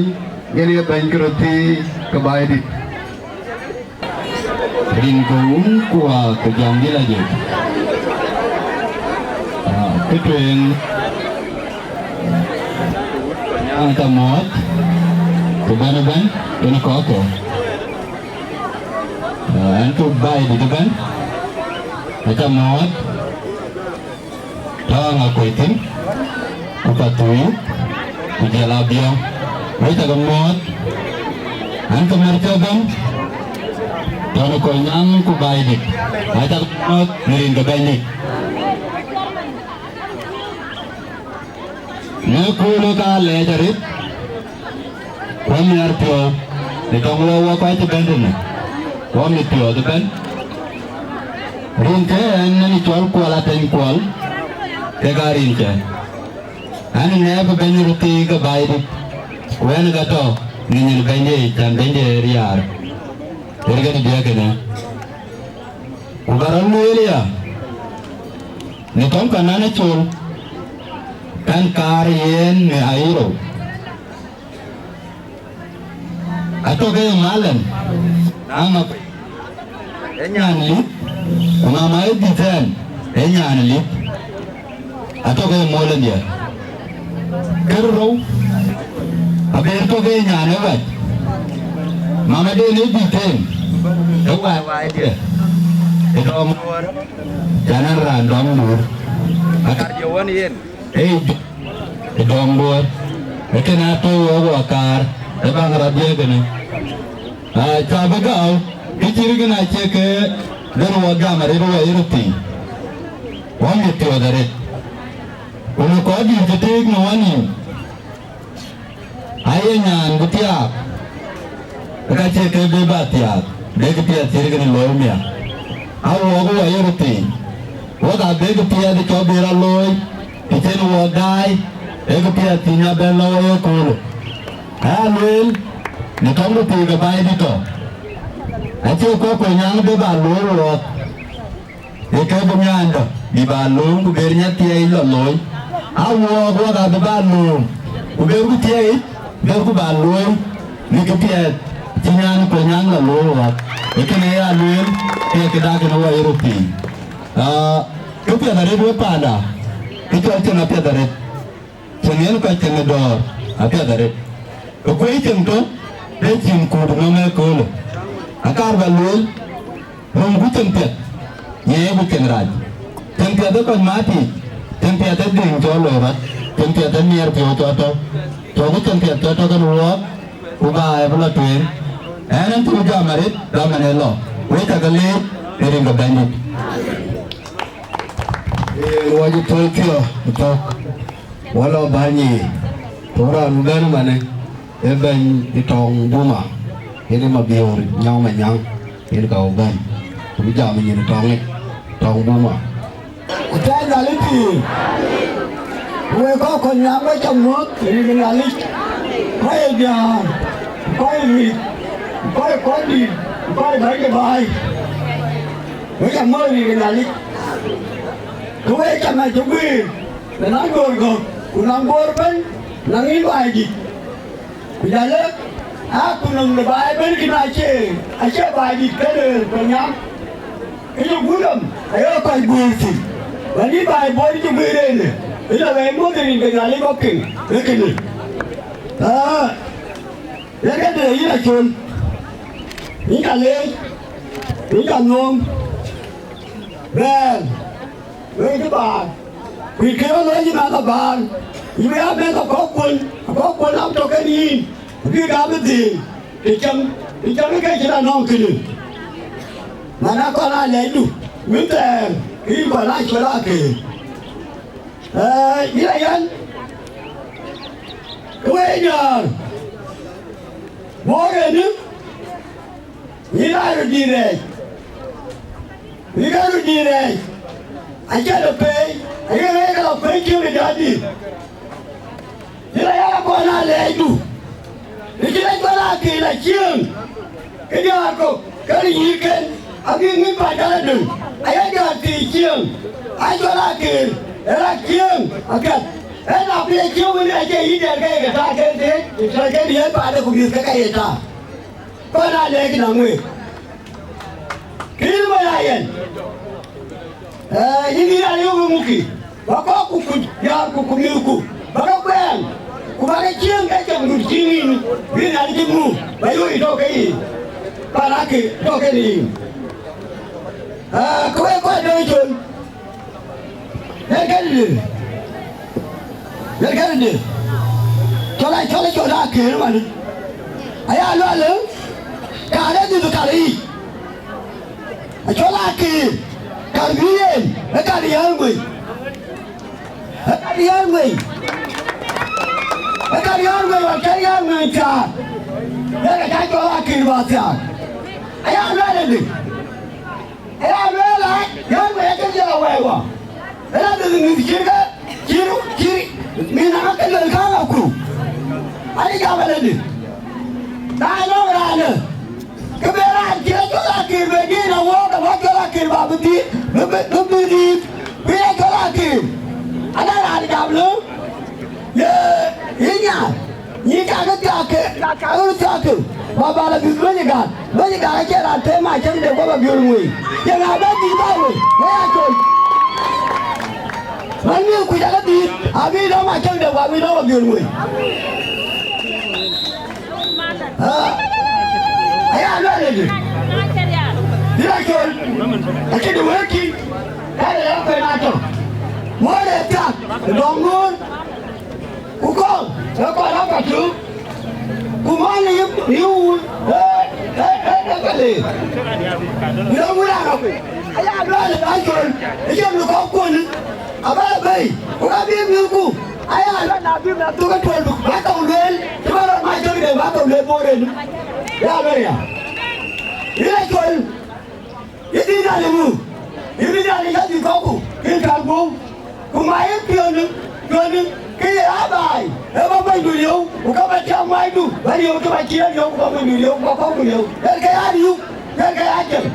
yen ye bɛ̈ny ke röt thii ke Baaidït. Rin ke wun ku wäär ku jɔŋdï la jik. Ah, kë tueŋ, an, ka muɔɔth, ku bɛ̈n ëbɛ̈n, yen kɔ̈k kɔ̈k. Ɣɛn cuk baai dït ëbɛ̈n, aca mɔ̈ɔ̈th, tɔ̈ ŋa kuc thïn, ku Pathuyith, ku jɔl Abiɔ̈ŋ, wek cakë mɔ̈ɔ̈th. Ɣɛn ke mär cï ëbɛ̈n, tɔ̈ në Kolnyaŋ ku baai dït, aca mɔ̈ɔ̈th në rin ke Bɛ̈nydït. Në köölë ka lɛɛc arëët, ku amiɛt piɔ̈u, në tɔŋ lɔ wɔ kɔc cï bɛ̈n tënë, ku amit piɔ̈ɔ̈th ëbɛ̈n. Rin ke ɣɛn ë cɔl Kuɔl Ateny Kuɔl, kek aa rin ke. Ɣɛn ë nɛ̈ɛ̈p ë bɛ̈ny röt thii ke baai dït, ku ɣɛn ë ke tɔ̈ në nyin bɛ̈nyde, cän bɛ̈nyde ë riaar, ɣer kën diɛ̈k kënë. Ku bä rɔt lueel aya, në tɔŋ Kanan ë col, kan kaar yen në Ayiro. Atɔ̈ ke ye malɛn, ama kuc, ee nyan lip, ku mama ë dhïth ɛn, ee nyan lip. Atɔ̈ ke ye malɛn diɛ̈. Kër rou, aber tɔ̈ ke ye nyan ë wac. Mama den ë dhïth ɛn, ë wac wac diɛ̈. Ë dɔm, cän ɛn raan dɔm duur. Akar jɔ wän yen. Ee, ë dɔm duɔ̈ɔ̈r, ee kën atɔ̈ wɔ wɔ kaar, ë baŋ rɔt diɛ̈ kënë. Aa, ca bï gääu, kë cït kën acie ke bɛ̈n wɔ gam arëët wɔ ye röt thii. Wɔ mit piɔ̈ɔ̈th arëët. Ku në kɔc dït cï tëëk në wɔ nïïm, aye nyan bï thiaak, ka cie ke bï bä thiaak, bï kë piɛth cït kën looi miäk. A wɔk wɔ ye röt thii, wok aa bï kë piɛth cɔk bï rɔt looi, të cïn wɔk daai, ee kë piɛth cï nya bɛ̈n lɔ wɔ ye köölë. Aa lueel, në tɔŋ röt thii ke baai dït tɔ̈, acie kɔc Kolnyaŋ bï bä looi wɔɔk. Ee ke bï nyaandä bï bä lööm, ku ber nya thiɛɛi lɔ looi. A wɔɔk, wɔk abï bä lööm, ku ber ku thiɛɛi, ber ku bä lööm, në kë piɛth cï nyan Kolnyaŋ lɔ looi wɔɔk. Ee kënë ya lueel, ke kë dak kënë wɔ ye röt thii. Aa, kë piɛth arëët wek panda, kë cɔl cieŋ apiɛth arëët. Cieŋ yen kɔc cieŋ ë dɔ̈ɔ̈r apiɛth arëët. Ke kuëi cieŋ tɔ̈, de cin kuut nɔm ë köölë. Akar bä lueel, röŋku cieŋ piɛth, nyiɛɛiku cieŋ rac. Cieŋ piɛth ë kɔc matic, cieŋ piɛth ë dhïŋ cɔl loi rɔt, cieŋ piɛth ë miɛɛr piɔ̈u cɔl tɔ̈. Cɔku cieŋ piɛth cɔl tɔ̈ kën wɔɔk, ku bä ë bï lɔ tueŋ. Ɛn ɛn cï jam arëët, dɔm ɛn ë lɔ, wek cakë leec, ë rin ke Bɛ̈nydït. Yen wɔ cï thöl thiɔ̈k ë thök, wɔ lɔ bäny yiic, thök raan bï bɛ̈n ëmanë, ee bɛ̈ny ë Tɔŋ Buma, yen ë Mabiöör Nyɔŋ Manyaŋ, yen ka bï bɛ̈n, ku bï jam ë nyin ë Tɔŋ yic, Tɔŋ Buma. Ku thɛɛr Nhialic pïïr, ku wek kɔc Kolnyaŋ wek ca muɔ̈th rin ë Nhialic, kɔc ë diäär, ku kɔc ë mïth, ku kɔc ë kɔc dït, ku kɔc ë bäny de baai, wek ca muɔ̈th rin ë Nhialic. Ku wek ca mac cï guiir, në naŋ göör gɔ̈k, ku naŋ göör ëbɛ̈n, naŋ yïn baai dït. Ku jɔl lëk, aa, ku nɔm de baai ëbɛ̈n kën acie, acie baai dït kënë Kolnyaŋ. Kë cï guur nɔm, aye kɔc guiir thïn. Wën yïn baai bɔ̈ cï guiir ënë, ë lɔ wɛ̈i muɔ̈th rin ke Nhialic bɔ̈ piŋ, ee kënë. Aa, yen këde yïn acol, yïn ca leec, yïn ca nhom, bɛ̈ɛ̈r, wek cï baar, ku yïn kë rɔt looi yïn mɛnh abäär, yïn bï aa mɛnh akɔ̈k kuöl, akɔ̈k kuöl lam tɔ̈ kën yïn, bï gam ë dhil, të cam, të cam ë ke cïn anɔŋ kënë. Man akɔn aa lɛcdu, wën thɛɛr, kë yïn kɔn aa cuɛl akëër. Ee, yïn ayɛn, ke wek nyäär, bɔ̈ ënë, yïn aa röt dït rɛɛc, yïn aa röt dït rɛɛc, acä lɔ peei, ayï rɛɛc ka lɔ kuëëc cï röt jɔ dït. Yïn ayɛn akɔn aa lɛcdu, të cïn acuɛl akëër la cieŋ, ke diäär kɔ̈k, ke rinyiicken, abï ŋic pan cä la döŋ, ayï diäär thii cieŋ, acuɛl akëër, ë la cieŋ apiɛth, ë na bï cieŋ wën acie yï diɛɛr ke ye ke taak ke thiëëc, të cɔl ke diɛɛr paande ku mïth ke ka ye taak. Kɔn aa lɛɛc nɔm week. Kë yïn wën aa yɛn. Ee, yïn yïn aa yök ë mukï, bä kɔ̈k ku kuc, diäär ku, ku mïthku, bä ke kuɛɛn, ku bä ke cieŋ ke cam dut cï ŋïn, bï Nhialic cï muk, bä yök yï tɔ̈u ke yiic. Pan Akir tɔ̈ kenë yïn. Ah, ku wek kɔc döŋ col. Yen kënë dï. Yen kënë dï. Cɔl a, cɔl a, cɔl Akir man. Aya lueel, ka le dï ka le yic. Acɔl Akir, ka bï yen, e ka riɛl wei. E ka riɛl wei. E ka riɛl wei, wa ke riɛl wei thiaak. Yen ka cɔl Akir ba thiaak. Aya lueel dï. Aya lueel la, riɛl wei ke jɔl wei wa. Ëla dï mïth cït ke, cït, cït, mïth na ke luel kaŋ aku. Ani jam alëdï. Na nɔŋ raan ë, ke be raan cï acɔl Akir be dït na wok, ke ba cɔl Akir ba bï dït, bï, bï, bï, bï dït. Bï acɔl Akir. Ana raan jam lë. Ye, ye nya, nyi ka ke thiaak ke, ka, ka ke thiaak ke. Ba, ba la bï bɛ̈ny gak, bɛ̈ny gak acie raan të ma cäŋ de guɔ̈p abiöl wei. Ye ŋa bɛ dït ba wei, wei a col. Man mi ku jaka dït, abï dɔm a cäŋ de guɔ̈p, abï dɔm abiöl wei. Ah, aya lueel dï. Dït a col, acie de wëëk kï, ka de ya kuɛn atɔ̈. Wëëk de thiaak, dɔm ŋoon. Ku kɔ̈k, ee kɔc rɔt ka tök, ku man ë yï, yï wun, ee, ee, ee, ee, ka le. Yïn wun aa rɔt. Aya lueel ë raan col, ë cïn kɔ̈k kuɔ̈n, aba bei, ku ka bï mïthku, aya lueel na bï mïth tök ë tuɔl, ba kɔ̈u lueel, cï ba rɔt mac tök de, ba kɔ̈u lueel bɔ̈ rëëdu. Ya lueel ya. Yïn ë col, Yïn dït Nhialic ŋu? Yïn dït Nhialic ka dït kɔ̈kku, yïn ka guöu. Ku ma yïn piɔ̈ndu, piɔ̈ndu, ke ye abaai, ee ba bɛ̈nydu riëëu, ku ka ba tiam maacdu, ba riëëu ke ba ciëën riëëu, ku ba bɛ̈nydu riëëu, ku ba kɔ̈kku riëëu. Yen ke ya riëëu, yen ke ya cem.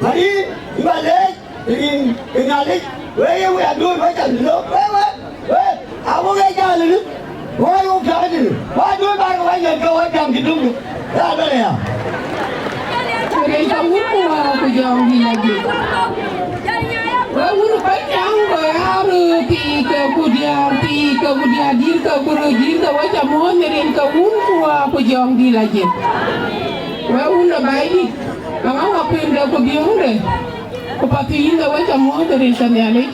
Wär yïn, yïn ba leec, yïn, yïn Nhialic, wek ye wek aduöör ba cam lɔ, wek, wek. Wek, a wok ee jal ni, wok ee wok piaŋ ni, wok ee duööl bäär ke wek nyin ke wek piaŋ cï dum ni, ya bɛ̈n aya. Rin ka wun ku wäär ku jɔŋdït lajik. Wek wun ë kɔc caŋ, ku aa röör thii ke ku diäär thii ke ku diäär dït ke ku röör dït ke, wek ca muɔ̈ɔ̈th në rin ka wun ku wäär ku jɔŋdït lajik. Wek wun ë Baidït, aŋa wä kuënde ku biöŋde. Ku path yïn de wek ca muɔ̈ɔ̈th rin ke Nhialic.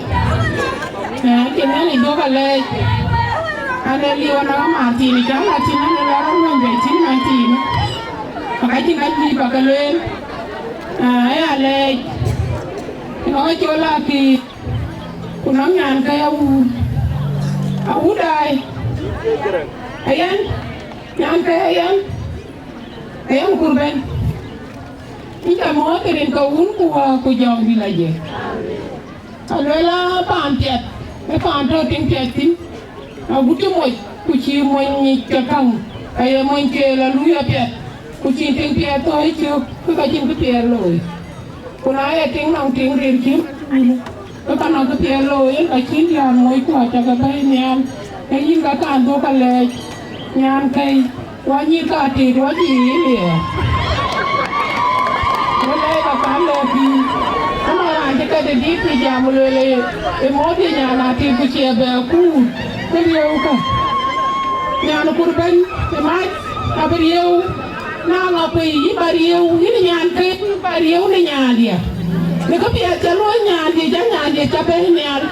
Ee, cï Nhialic duɔ̈k alɛɛc. An, ee liu anɔŋ amääth thiin, cä mat thïn, an, ee lɔ rɔt luɔny bei thïn man thiin. Ka cïn ka juëc ba ke lueel. Ee, aya lɛɛc. Nɔŋ acol Akir. Ku nɔŋ nyankë Awut. Awut daai. Ayan. Nyankë Ayan. Ayan Kurbɛ̈n. Yïn ca muɔ̈ɔ̈th rin ke wun ku wäär ku jɔŋdït lajik. Aluel a paan piɛth, ee paan tɔ̈ tiŋ piɛth thïn. Agut cï moc, ku cï mony nyic ke käŋ, aye mony keel a luui apiɛth, ku cïn tiŋ piɛth thɔ̈ɔ̈c cök, ke ka cïn kë piɛth looi. Ku na ye tiŋ nɔŋ tiŋ ril cï, ke ka nɔŋ kë piɛth looi, yen ka cïn diäär moc ku acä ke bɛ̈ɛ̈i nhial, ee yïn ka kan dhuɔ̈k alɛɛc, nyankëi. Wa nyïïr ka tit, wa cï yïn ye. Wala ka kan lɔ pïïr. Ama raan cï kɛ̈t ë dït cï jam lueel ë, ë mɔ̈th ye nyan atit ku cie bɛ kuur, ke riëëu kä. Nyan kur bɛ̈n ë mac abï riëëu. Na ŋa pei yï ba riëëu, yïn nyan ke yï ba riëëu në nyandiɛ. Në kë piɛth ca luɔ̈i nyandiɛ, ca nyandiɛ ca bɛ̈ɛ̈i nhial.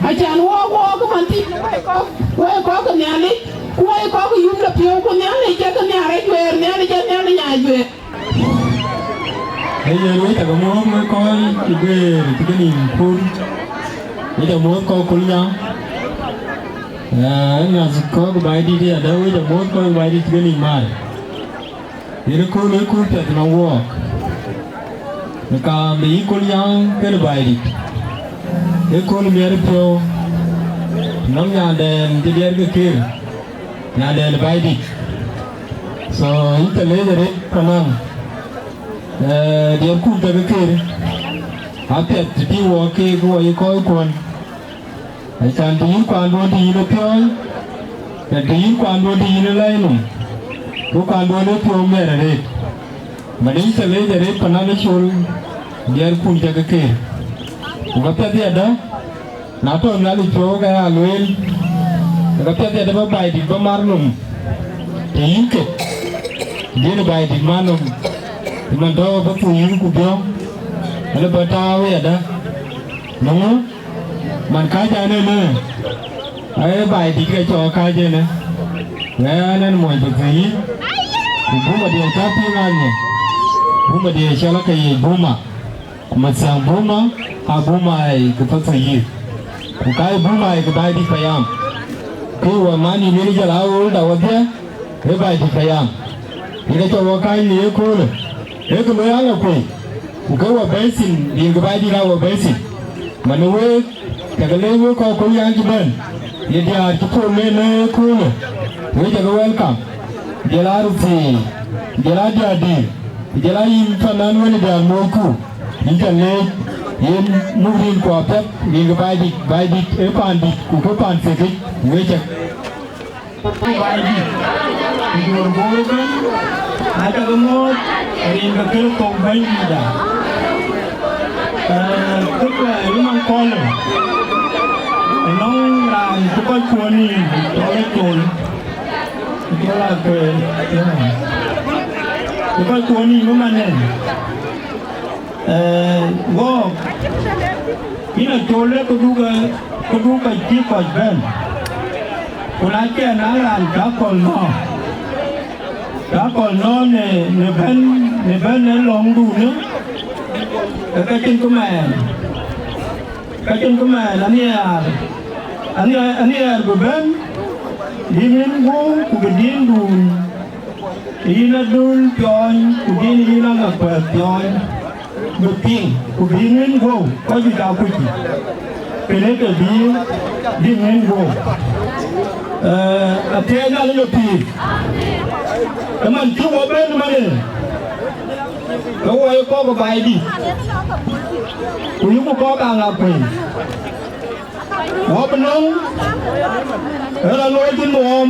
Acan wɔɔk, wɔɔk man thïn, wek kɔ̈k, wek kɔ̈k ke Nhialic. Ku wɛ̈i kɔ̈k yum de piɔ̈u, ku Nhialic ke ke nhiaar ajuɛɛr, Nhialic ke Nhialic nya ajuɛɛr. Ee yen, wek cä ke muɔ̈ɔ̈th wek kɔc cï guëër cï ke nïïm pur. Wek cä muɔ̈ɔ̈th kɔc Kolnyaŋ. Ee, ŋath kɔ̈k Baidït aya dɛ̈, wek cä muɔ̈ɔ̈th kɔc Baidït cï ke nïïm maar. Yen ëkööl ë kööl piɛth nɔm wɔɔk. Në kaam de yï Kolnyaŋ kenë Baidït. Ëkööl miɛt piɔ̈u. Nɔm nyandɛn cï diɛɛr ke kër. Nyandɛn Baidït. So, yïn ca leec arëët Panaŋ. Ee, diɛɛrkun ca ke kër. Apiɛth të tïŋ wɔɔk keek wɔ yï kɔckuɔn. Acan të yïn kuanduɔ̈n të yïn ë piɔ̈ɔ̈c, ke të yïn kuanduɔ̈n të yïn ë lɛ̈i nɔm, ku kuanduɔ̈n ë piɔ̈u mɛɛr arëët. Madï ca leec arëët Panaŋ ë col, diɛɛrkun ca ke keer. Ku ka piɛth yadä, na tɔ̈ Nhialic piɔ̈u ke ya lueel, ke ka piɛth yadä bä Baidït bä mar nɔm, të yïn kek, diën Baidït mar nɔm. Cï man tɔ̈ Pathuyith ku Biɔ̈ɔ̈ŋ, ënë bä tääu yadä. Nɔŋ man kääc ɛn ënë, ee baai dït ke cɔk kääc ënë. Ɣɛn ɛn mony Pathuyith, ku buma diɛ̈ cä piŋ aa nhiɛ̈. Buma diɛ̈ cɔl ake yic Buma. Ku Mathiäŋ Buma, aa Buma ë ke Pathuyith. Ku ka ye Buma ë ke baai dït payam. Ke wɔ man yï lueel jɔl aa ɣööl da wɔdhiɛ, ee baai dït payam. Yen ke cɔk wɔ kääc në ye köölë, ee ke looi ala kuei. Ku ke wɔ bɛ̈ɛ̈i thïn, yen ke baai dït aa wɔ bɛ̈ɛ̈i thïn. Man ë week, cä ke leec wek kɔc Kolnyaŋ cï bɛ̈n, ye diäär cï pol në në ye köölë. Wek cä ke welcome. Jɔl aa röthii, jɔl aa diäär dït. Ku jɔl aa yïn panan wën ë diäär moocku, yïn cä leec, yen muk rin ku apiɛth, rin ke baai dït, baai dït ee paan dït, ku ke paan thiëkic, wek cä. Baai dït, ku Juɔ̈r Bor ëbɛ̈n, acä ke muɔ̈ɔ̈th, rin ke kër thok Bɛ̈nydïtda. Ee, kë tuɛɛr ë man kɔ̈lë, ënɔŋ raan cï kɔc kuɔ̈n nïïm, cɔl ë Col. Col Akuëër, yeah. Ku kɔc kuɔ̈n nïïm ëmën ë, ee, wɔɔk, yïn Acol ë këduk, ee, këduk ka cï kɔc bɛ̈n. Ku na cïn na raan cä kɔl nɔ̈k, cä kɔl nɔ̈k në, në bɛ̈n, në bɛ̈n ë lɔ̈ŋdun, ee, ke cïn kë mɛɛn. Ka cïn kë mɛɛn, anhiaar, anhiaar, anhiaar bï bɛ̈n, bï ŋïn guɔ̈u, ku bï dïndun, yïn Adöl piɔɔny, ku dïn yïn Aŋakuɛɛr piɔɔny, bï piŋ, ku bï ŋïn guɔ̈u, kɔc juëc aa kuc, kënë ke bï, bï ŋïn guɔ̈u. Ee, athiɛɛi Nhialic ë pïïr, ëmën cï wɔ bɛ̈n ëmënë, ke wɔ ye kɔ̈k ë baai dït, ku yïku kɔ̈k Aŋakuëi. Wɔ bï nɔŋ ë rɔt looi cï nuɔɔm,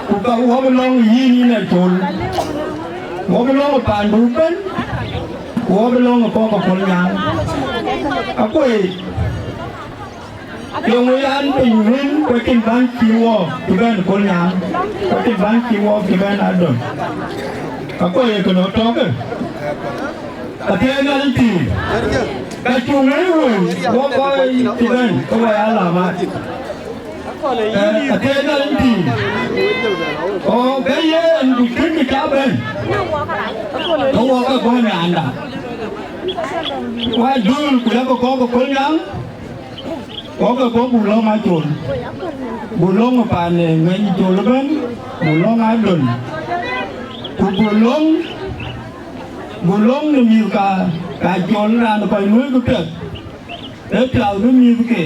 ku ka wɔ bï nɔŋ yïn, yïn Acol. Wɔ bï nɔŋ ë paandu ëbɛ̈n, ku wɔ bï nɔŋ ë kɔ̈k ë Kolnyaŋ. Akuëi, yeŋö yan piny wën, ku acïn bäny cï wɔ cï bɛ̈n Kolnyaŋ, ku acïn bäny cï wɔ cï bɛ̈n Adöl. Akuëi, ye kënë tɔ̈kë. Athiɛɛi Nhialic pïïr, ka cuŋ ë wëu, wɔ kɔc cï bɛ̈n, ke wɔ ya alamat. Ee, athiɛɛi Nhialic pïïr. Ɣɔn ke yen ku cïn kë cä bɛ̈n, ke wɔ ke bɔ̈ nyaanda. Wɔ Adöl ku yakë kɔ̈k ë Kolnyaŋ, wɔ ke bɔ̈ buk lɔ̈ŋ Acol, buk lɔ̈ŋ ë paan ë ŋɛny Col ëbɛ̈n, buk lɔ̈ŋ Adöl, ku buk lɔ̈ŋ, buk lɔ̈ŋ në mïth ka, ka Col raan ë kɔc luöi këpiɛth, ee piath bï mïthke,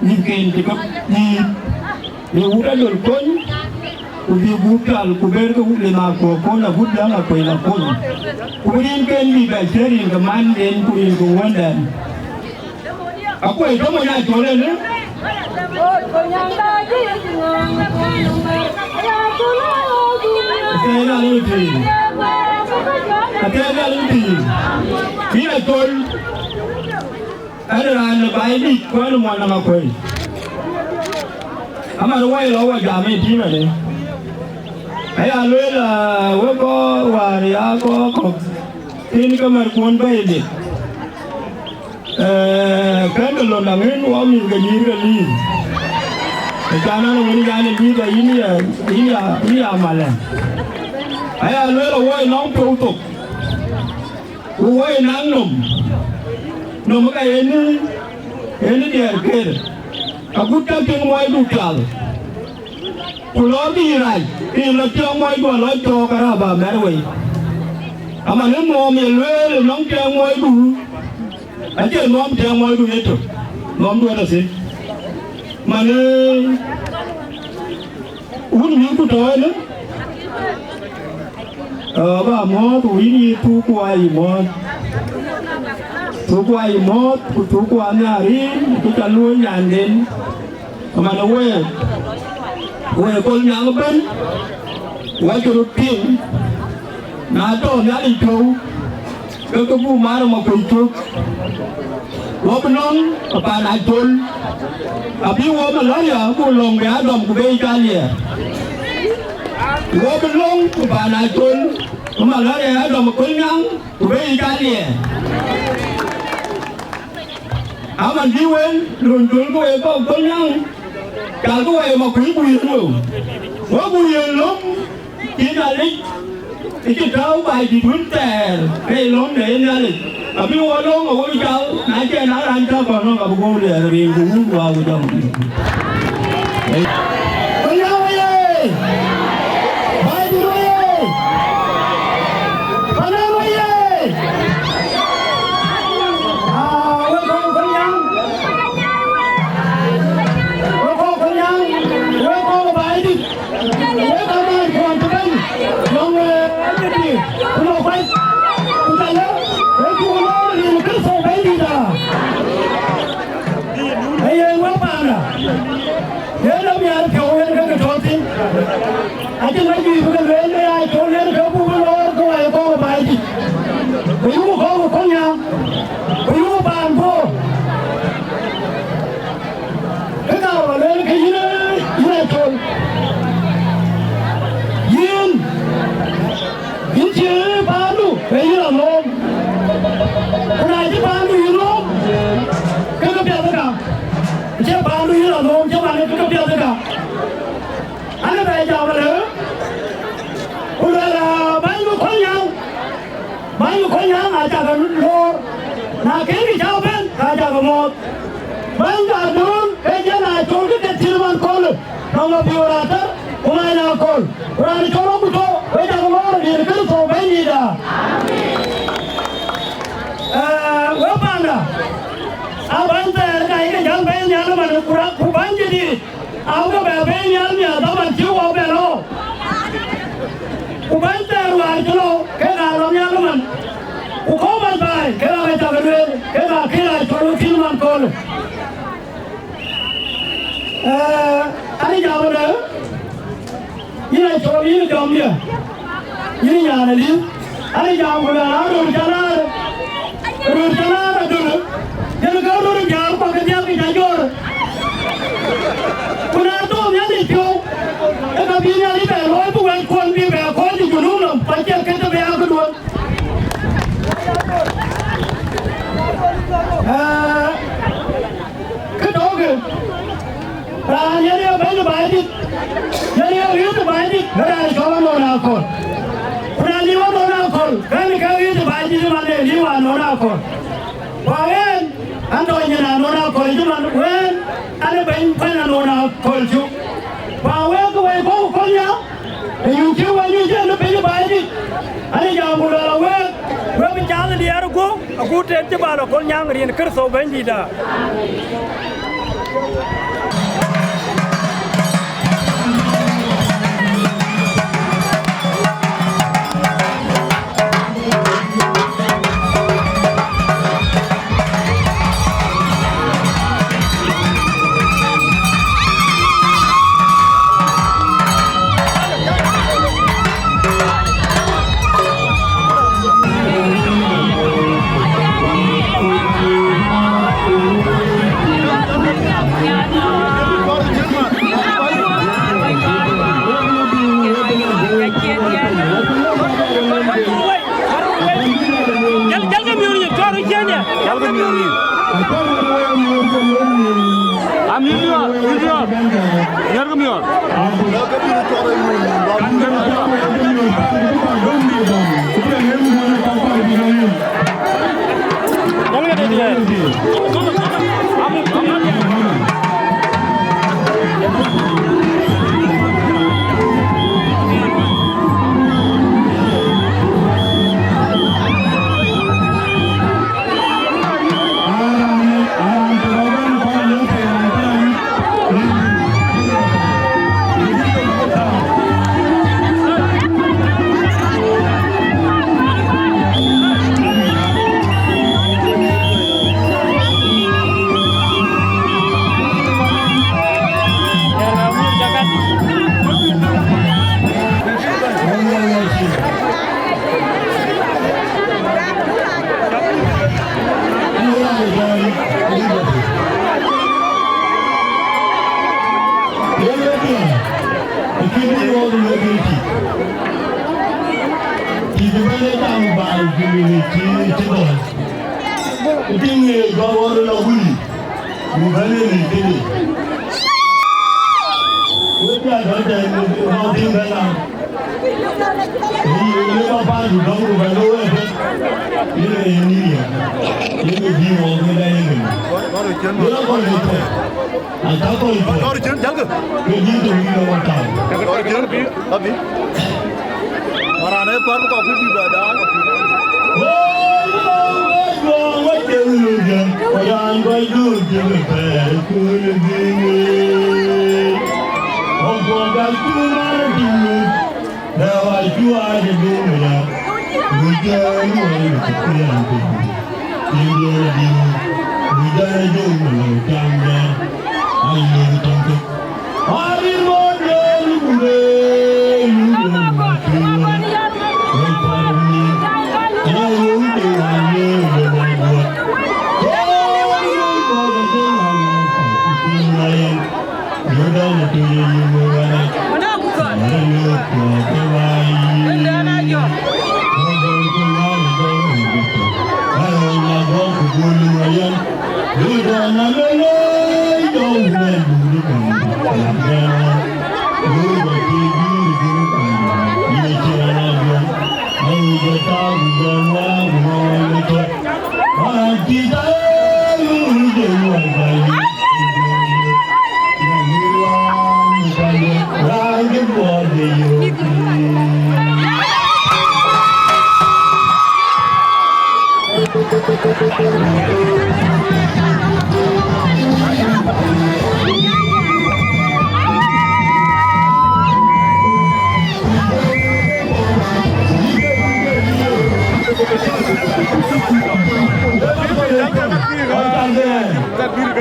mïthken cï ke nyïïth, ye wut Adöl kony, ku bï gup pial, ku berkë wut lim akuɔ̈k kony, agut jäŋ akuëi la kony. Ku bï rinken bï bɛ cï rin ke manden, ku rin ke wuɔ̈nden. Akuëi tɔ̈ mony Acol ënë. Athiɛɛi Nhialic pïïr. Athiɛɛi Nhialic pïïr. Yïn Acol, ɛn raan ë baai dït, ku ɛn muɔny Aŋakuëi. Aman wɔ ye lɔ wɔ jam ë tïïmënë. Aya lueel, aa, wek kɔc wäär ya kɔc kɔ̈k, tïn ke märkuɔ̈n bɛ̈ɛ̈i dït. Ee, kën de lon aŋën wɔ mïth ke nyïïr ke liir. Ë can an, wën yan ë liir, yïn ya, yïn ya, yïn ya malɛ. Aya lueel, wɔ ye nɔŋ piɔ̈u thok, ku wɔ ye naŋ nɔm. Nɔm ka yen, yen diɛɛr ker. Agut ka tiŋ muɔɔcdu pial, ku lɔ bï rac, ke lɔ tiɔŋ muɔɔcdu alɔ cɔɔk, araba mɛ̈r wei. Aman ë nuɔɔm ye lueel ë nɔŋ tiɔŋ muɔɔcdu, acie nuɔɔm tiɔŋ muɔɔcdu yetök, nuɔɔmdu ëtɔ̈ thïn. Man ë wun mïthku tɔ̈ ënë, aa, ba muɔ̈ɔ̈th, ku yïn yï thuukku aa yï muɔ̈ɔ̈th. Thuukku aa yï muɔ̈ɔ̈th, ku thuukku aa nhiaar yïn, ku ca luöi nyanden. Aman ë week, week Kolnyaŋ ëbɛ̈n, wacï röt piŋ, na tɔ̈ Nhialic piɔ̈u, ke ke buk mar ë makuëi cök. Wɔ bï lɔ̈ŋ ë paan Acol, abï wɔ malaria buk lɔ̈ŋ bï a dɔm ku bï ca liɛɛr. Wɔ bï lɔ̈ŋ ë paan Acol, Malɔ̈ɔ̈r ë adɔm Kolnyaŋ, ku bï yic aa liɛɛr. Aman bï wën lon döl ke wek kɔc Kolnyaŋ, calkï wek Makuëi buk yen lom. Wek buk yen lom, cï Nhialic, cï tääu Baidït wën thɛɛr ke ye lom de Nhialic. Abï wɔ lom, awɔ jal, na cï na raan cä kɔn nɔ̈k, abï guɔ̈u liɛɛr rin, ku wun, ku awɔ jɔŋ. Kolnyaŋ oye! Baidït oye! Kolnyaŋ oye! Ah, wek kɔc Kolnyaŋ! Wek kɔc Kolnyaŋ! Wek kɔc Baidït! Wek aa raan kuɔn të bɛ̈ny, nɔŋ, eh, Baidït, ku nɔŋ kuac, ku ca lëu, wek cuk lɔɔr rin Kërtho Bɛ̈nydït aa. Ee yen wek paanda, yen ë miäär piɔ̈u yen ke ke tɔ̈ thïn. Acïn lɔ juëc bï ke lueel, ke ya col yen ke buk bï lɔɔr ke wɛ̈i kɔ̈k ë Baidït. Ku yuk kɔ̈k ë Kolnyaŋ, ku yuk paan Bor. Kë ka rɔt lueel ke yïn, yïn Acol. Yïn, yïn cï paandu, ke yïn a nhom. Ku na cï paandu yï nhom, ke ke piɛth ë ka. Cï paandu yïn a nhom, cï man ke ke piɛth ë ka. An, bɛ jam rëër, ku luɛl, aa, bäny ke Kolnyaŋ, bäny ke Kolnyaŋ acä ke loor, na kën kë cä bɛ̈n, ka cä ke muɔɔth. Bäny ke Adöl, ke jɛn Acol ke ke thïn man kööl, nɔŋ Mabiöör Atɛ̈r, ku Many Akol, ku raan cɔl Aguto, we cä ke loor rin Kërtho Bɛ̈nydït aa. Ee, wek panda, aa bäny thɛɛr ka ye ke jäl bɛ̈ɛ̈i nhial ëmën, ku ra-, ku bäny jadït. Au ke bɛ bɛ̈ɛ̈i nhial miäk dhaman cï wɔ bɛ lɔ. Ku bäny thɛɛr wäär cï lɔ, kek aa lɔ nhial ëmën. Ku kɔ̈k man baai, kek aa ke cak lueel, kek aa kën aa cɔl wek thïn man kööl. Ee, an, jam ënë, yïn Acol, yïn dɔmdiɛ̈, yïn nyan ë liu. An, jam ku luɛl an, röör cä laar, röör cä laar Adöl, yen ke röör ë biäär, ku ke dhiäl ke cä jɔ̈ɔ̈r. Ku na thou Nhialic piɔ̈u, ë ka bï Nhialic bɛ luɔi bï wɛ̈tkuɔn bï bɛ kɔ̈ɔ̈c ë junub nɔm, ku acie kë të bï aa këduön. Ee, kë tɔ̈ ke, raan yen ye bɛ̈ny ë Baidït, yen ye ɣëët ë Baidït, ke raan cɔl Anɔn Akol. Ku na liu Anɔn Akol, kën ke ɣëët ë Baidït man ee liu Anɔn Akol. Ku ɣɛn, an, tɔ̈ nyin Anɔn Akol cï man, ku ɣɛn, an, ee bɛ̈ny kuɛn Anɔn Akol cuk. Ku awek ke wek kɔ̈k ë Kolnyaŋ, të yuk cï wek nyuc yen ë bɛ̈ny ë Baidït, an, ee jam ku luɛl awek, wek bï cath ë diɛɛr ë guɔ̈u, agut tet cï bä lɔ Kolnyaŋ rin Kërtho Bɛ̈nydït aa. Jal, jal ke miɔ̈r nyin, cɔɔr ë ciëëŋ ya. Jal ke miɔ̈r nyin. Am yïn miɔ̈r, yïn miɔ̈r. Miɔ̈r ke miɔ̈r. Jal ke dede. Am, am, am. Cï, cï gɔl. Ë tïŋ, ë, gɔl wär la wïc. Ku bɛ̈n ë rin këdï. Wek ya dɔ̈ɔ̈r tɛ̈n, rɔt tïŋ bɛ̈n la. Ë, ë, ë, ba paandu dɔm ku bɛ̈n lo wek. Yen ë yen nïïr ya. Yen ë bï wɔ ke la yen kënë. Yen akɔl ke tɔ̈. Aca kɔc tɔ̈. Kɔc tɔ̈ cïn, jalkë. Ke jïn tɔ̈ wïc la wä tau. Kɔc tɔ̈ cïn, abi. Maran ë kuar bï kɔk bï bï bɛ daai.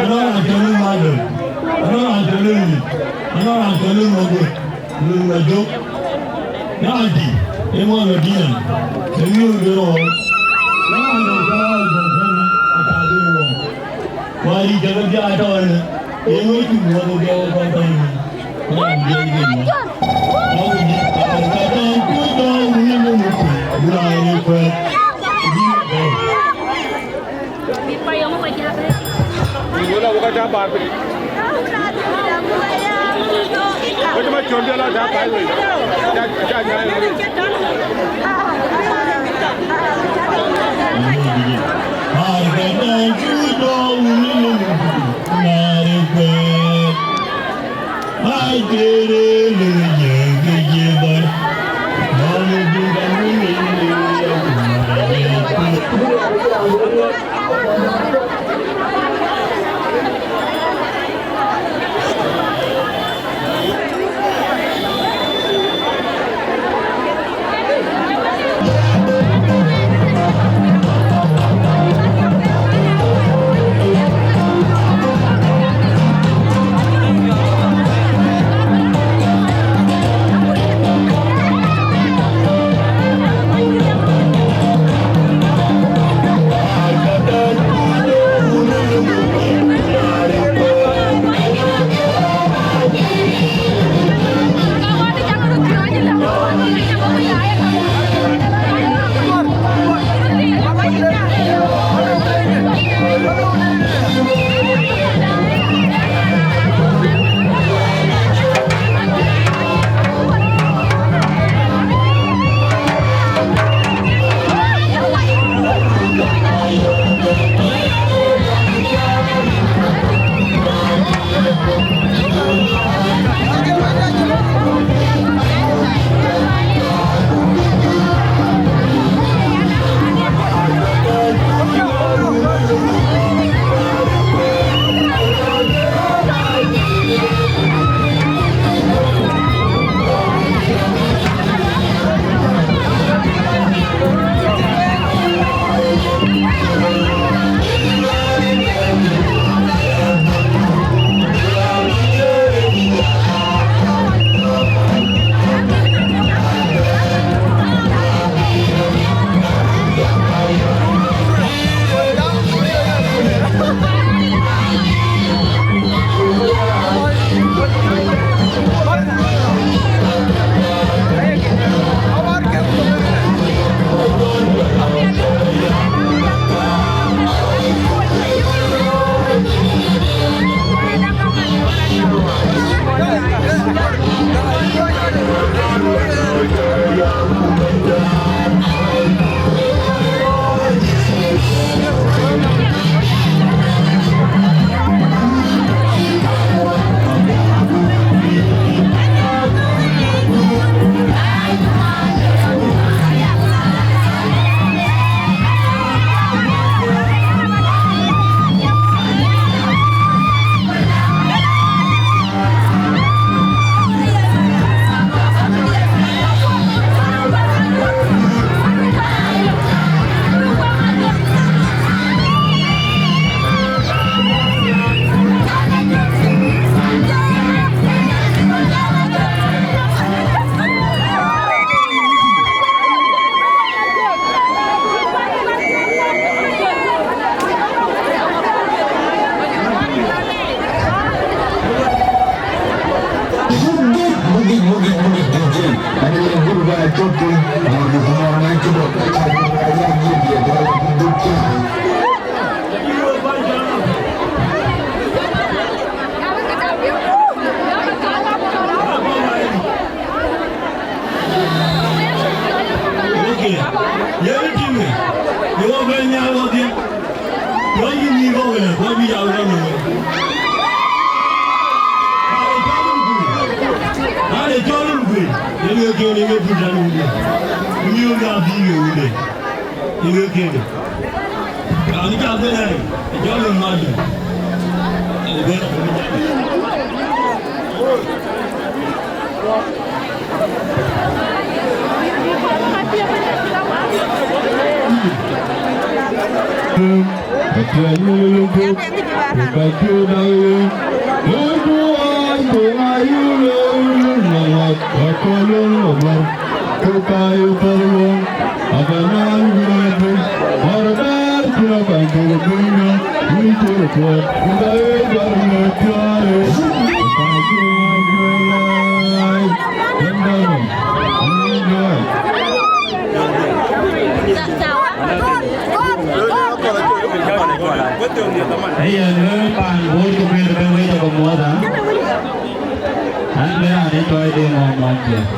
Anɔŋ raan cɔl Ëmadu, anɔŋ raan cɔl Ëmadu, anɔŋ raan cɔl Ëmadu, Lul Majök, raan dï, ë mɔn Madian, ë miöör de rɔɔk, raan de cɔl Bɛ̈n Bɛ̈n, atak ë wɔɔk. Wari jɔl bï a tɔ̈ ënë, ë wec cuk wɔk ë jɔl kɔn tɔ̈ ënë. Wek bï rɔt jɔt. Wek bï rɔt jɔt. Wek bï rɔt jɔt. Wala waka ta bar piny. Wek ma chon jala ta bai wei. Ja, ja, ja. Okay. Yɛn tiŋ, ye wɔ bɛ nyal wɔdhie. Yɔn yï nyïïr kɔ̈k wëlë, kɔc bï jam rɔt në wël. Raan ë cɔl Lul Guëi, raan ë cɔl Lul Guëi, yen ë kiën ë ye pïr tɛ̈n wënde. Miöör ya bï ye wënde, yen ë kiën. Raan ë cɔl Abënai, ë cɔl Lul Madï. Ë bɛ̈n. Ee yen, wek paan Bor ku kuëër ke wec ë ke muɔ̈th, aa? An, bï raan ë tɔɔi de mɔ̈ɔ̈m mɔ̈ɔ̈m piɛth.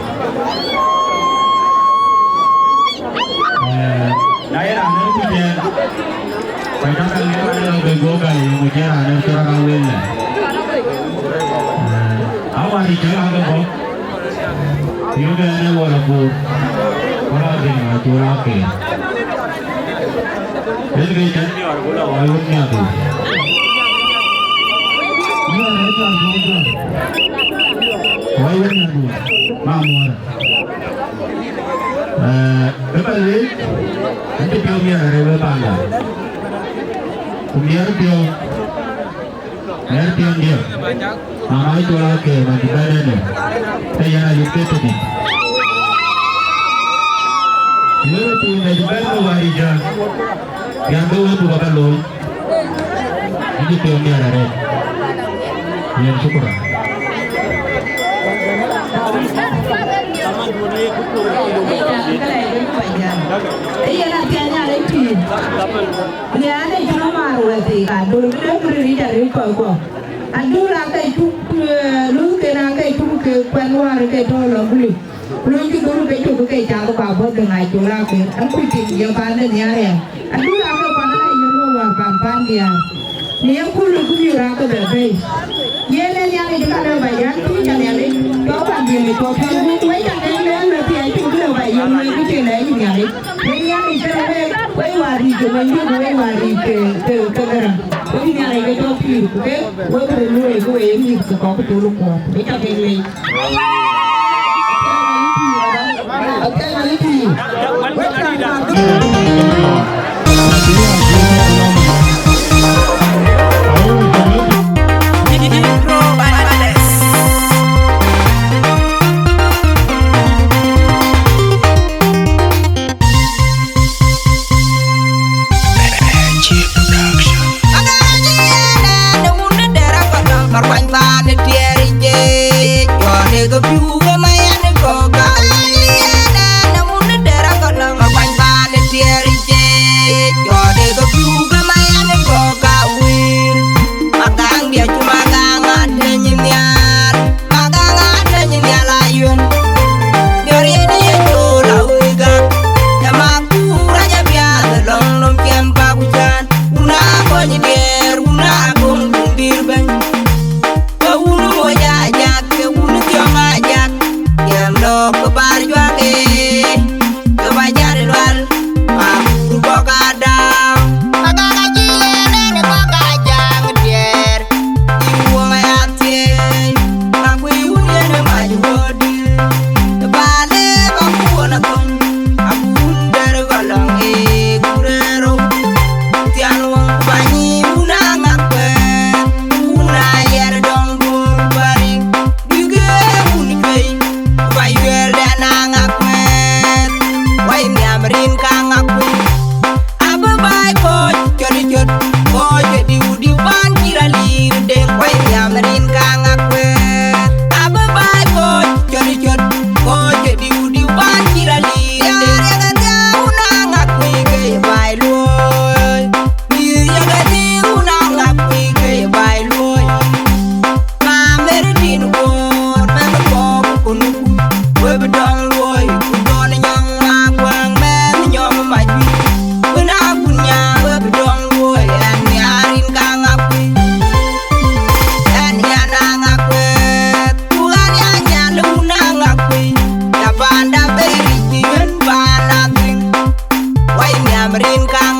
Ee, na ye raan ë kuc yen, ka cä ka ŋiɛc an, lɔ bï guɔ̈p gal yöŋ, ku cïn raan ë cï rɔt aa wel lɛ. Ee, awär cï cäk ake bɔ̈. Yökë ɣɛn ë wɔ la Bor, wala dhil ma col akër. Yen ke cän nyɔɔr ku la wai wun nya du. Nyɔɔr ë cän du du. Wai wun nya du. Ma muɔr. Eh, ke ba lec, ëntë piɔ̈u miɛt arëët wek panda. Ku miɛt piɔ̈u. Ɣɛn piɔ̈ndiɛ̈, mama col akër man cï bɛ̈n ënë, ke yɛn ayï ke tëdï. Yöökë tiim ë cï bɛ̈n ke wäär yic, yɛn ke wëu buk aba looi, ë cï piɔ̈ndiɛ̈ arëët. Yen shukran. Ë yen athiɛɛny Nhialic tïït. Nhialic cïn ë maar wɛ̈ɛ̈r thii ka döl, kë dee bï ril yic aril kɔc guɔ. Adöl aake cuk, eh, luthken aake cuk ke kuɛn wäär ke tɔ̈ lɔ gulik. Ku luɔikï dhöl ke cök ke cath ku abɔ̈ dhëŋ acol aake. An, kuc tiŋ jɔ paan de nhiaar aya. Adöl aake kuan aa yen wɔ wäär paan paan diäär. Në ye kööl ë kumiör aake bɛ bɛ̈i. Yen ee Nhialic ka lëu ba yɛn tïŋ, ca Nhialic tɔ̈ paan diëëŋ ë cɔk pɛ̈l gup, wek ca kek lueel në thiëëc piny kë lëu ba yɛn lueel kë cï lɛɛc Nhialic. Wek Nhialic kënë wek, wek wäär yic ke Wënydït, wek wäär yic ke, ke, ke Gäräŋ. Wek Nhialic ke tɔ̈ pïïr, ku ke wek röt luöi, ku wek ye mïth ke kɔc ke tol kuɔɔth. Wek ca kek leec. Apiɛth Malik pïïr. Wek ca kek leec. kaŋ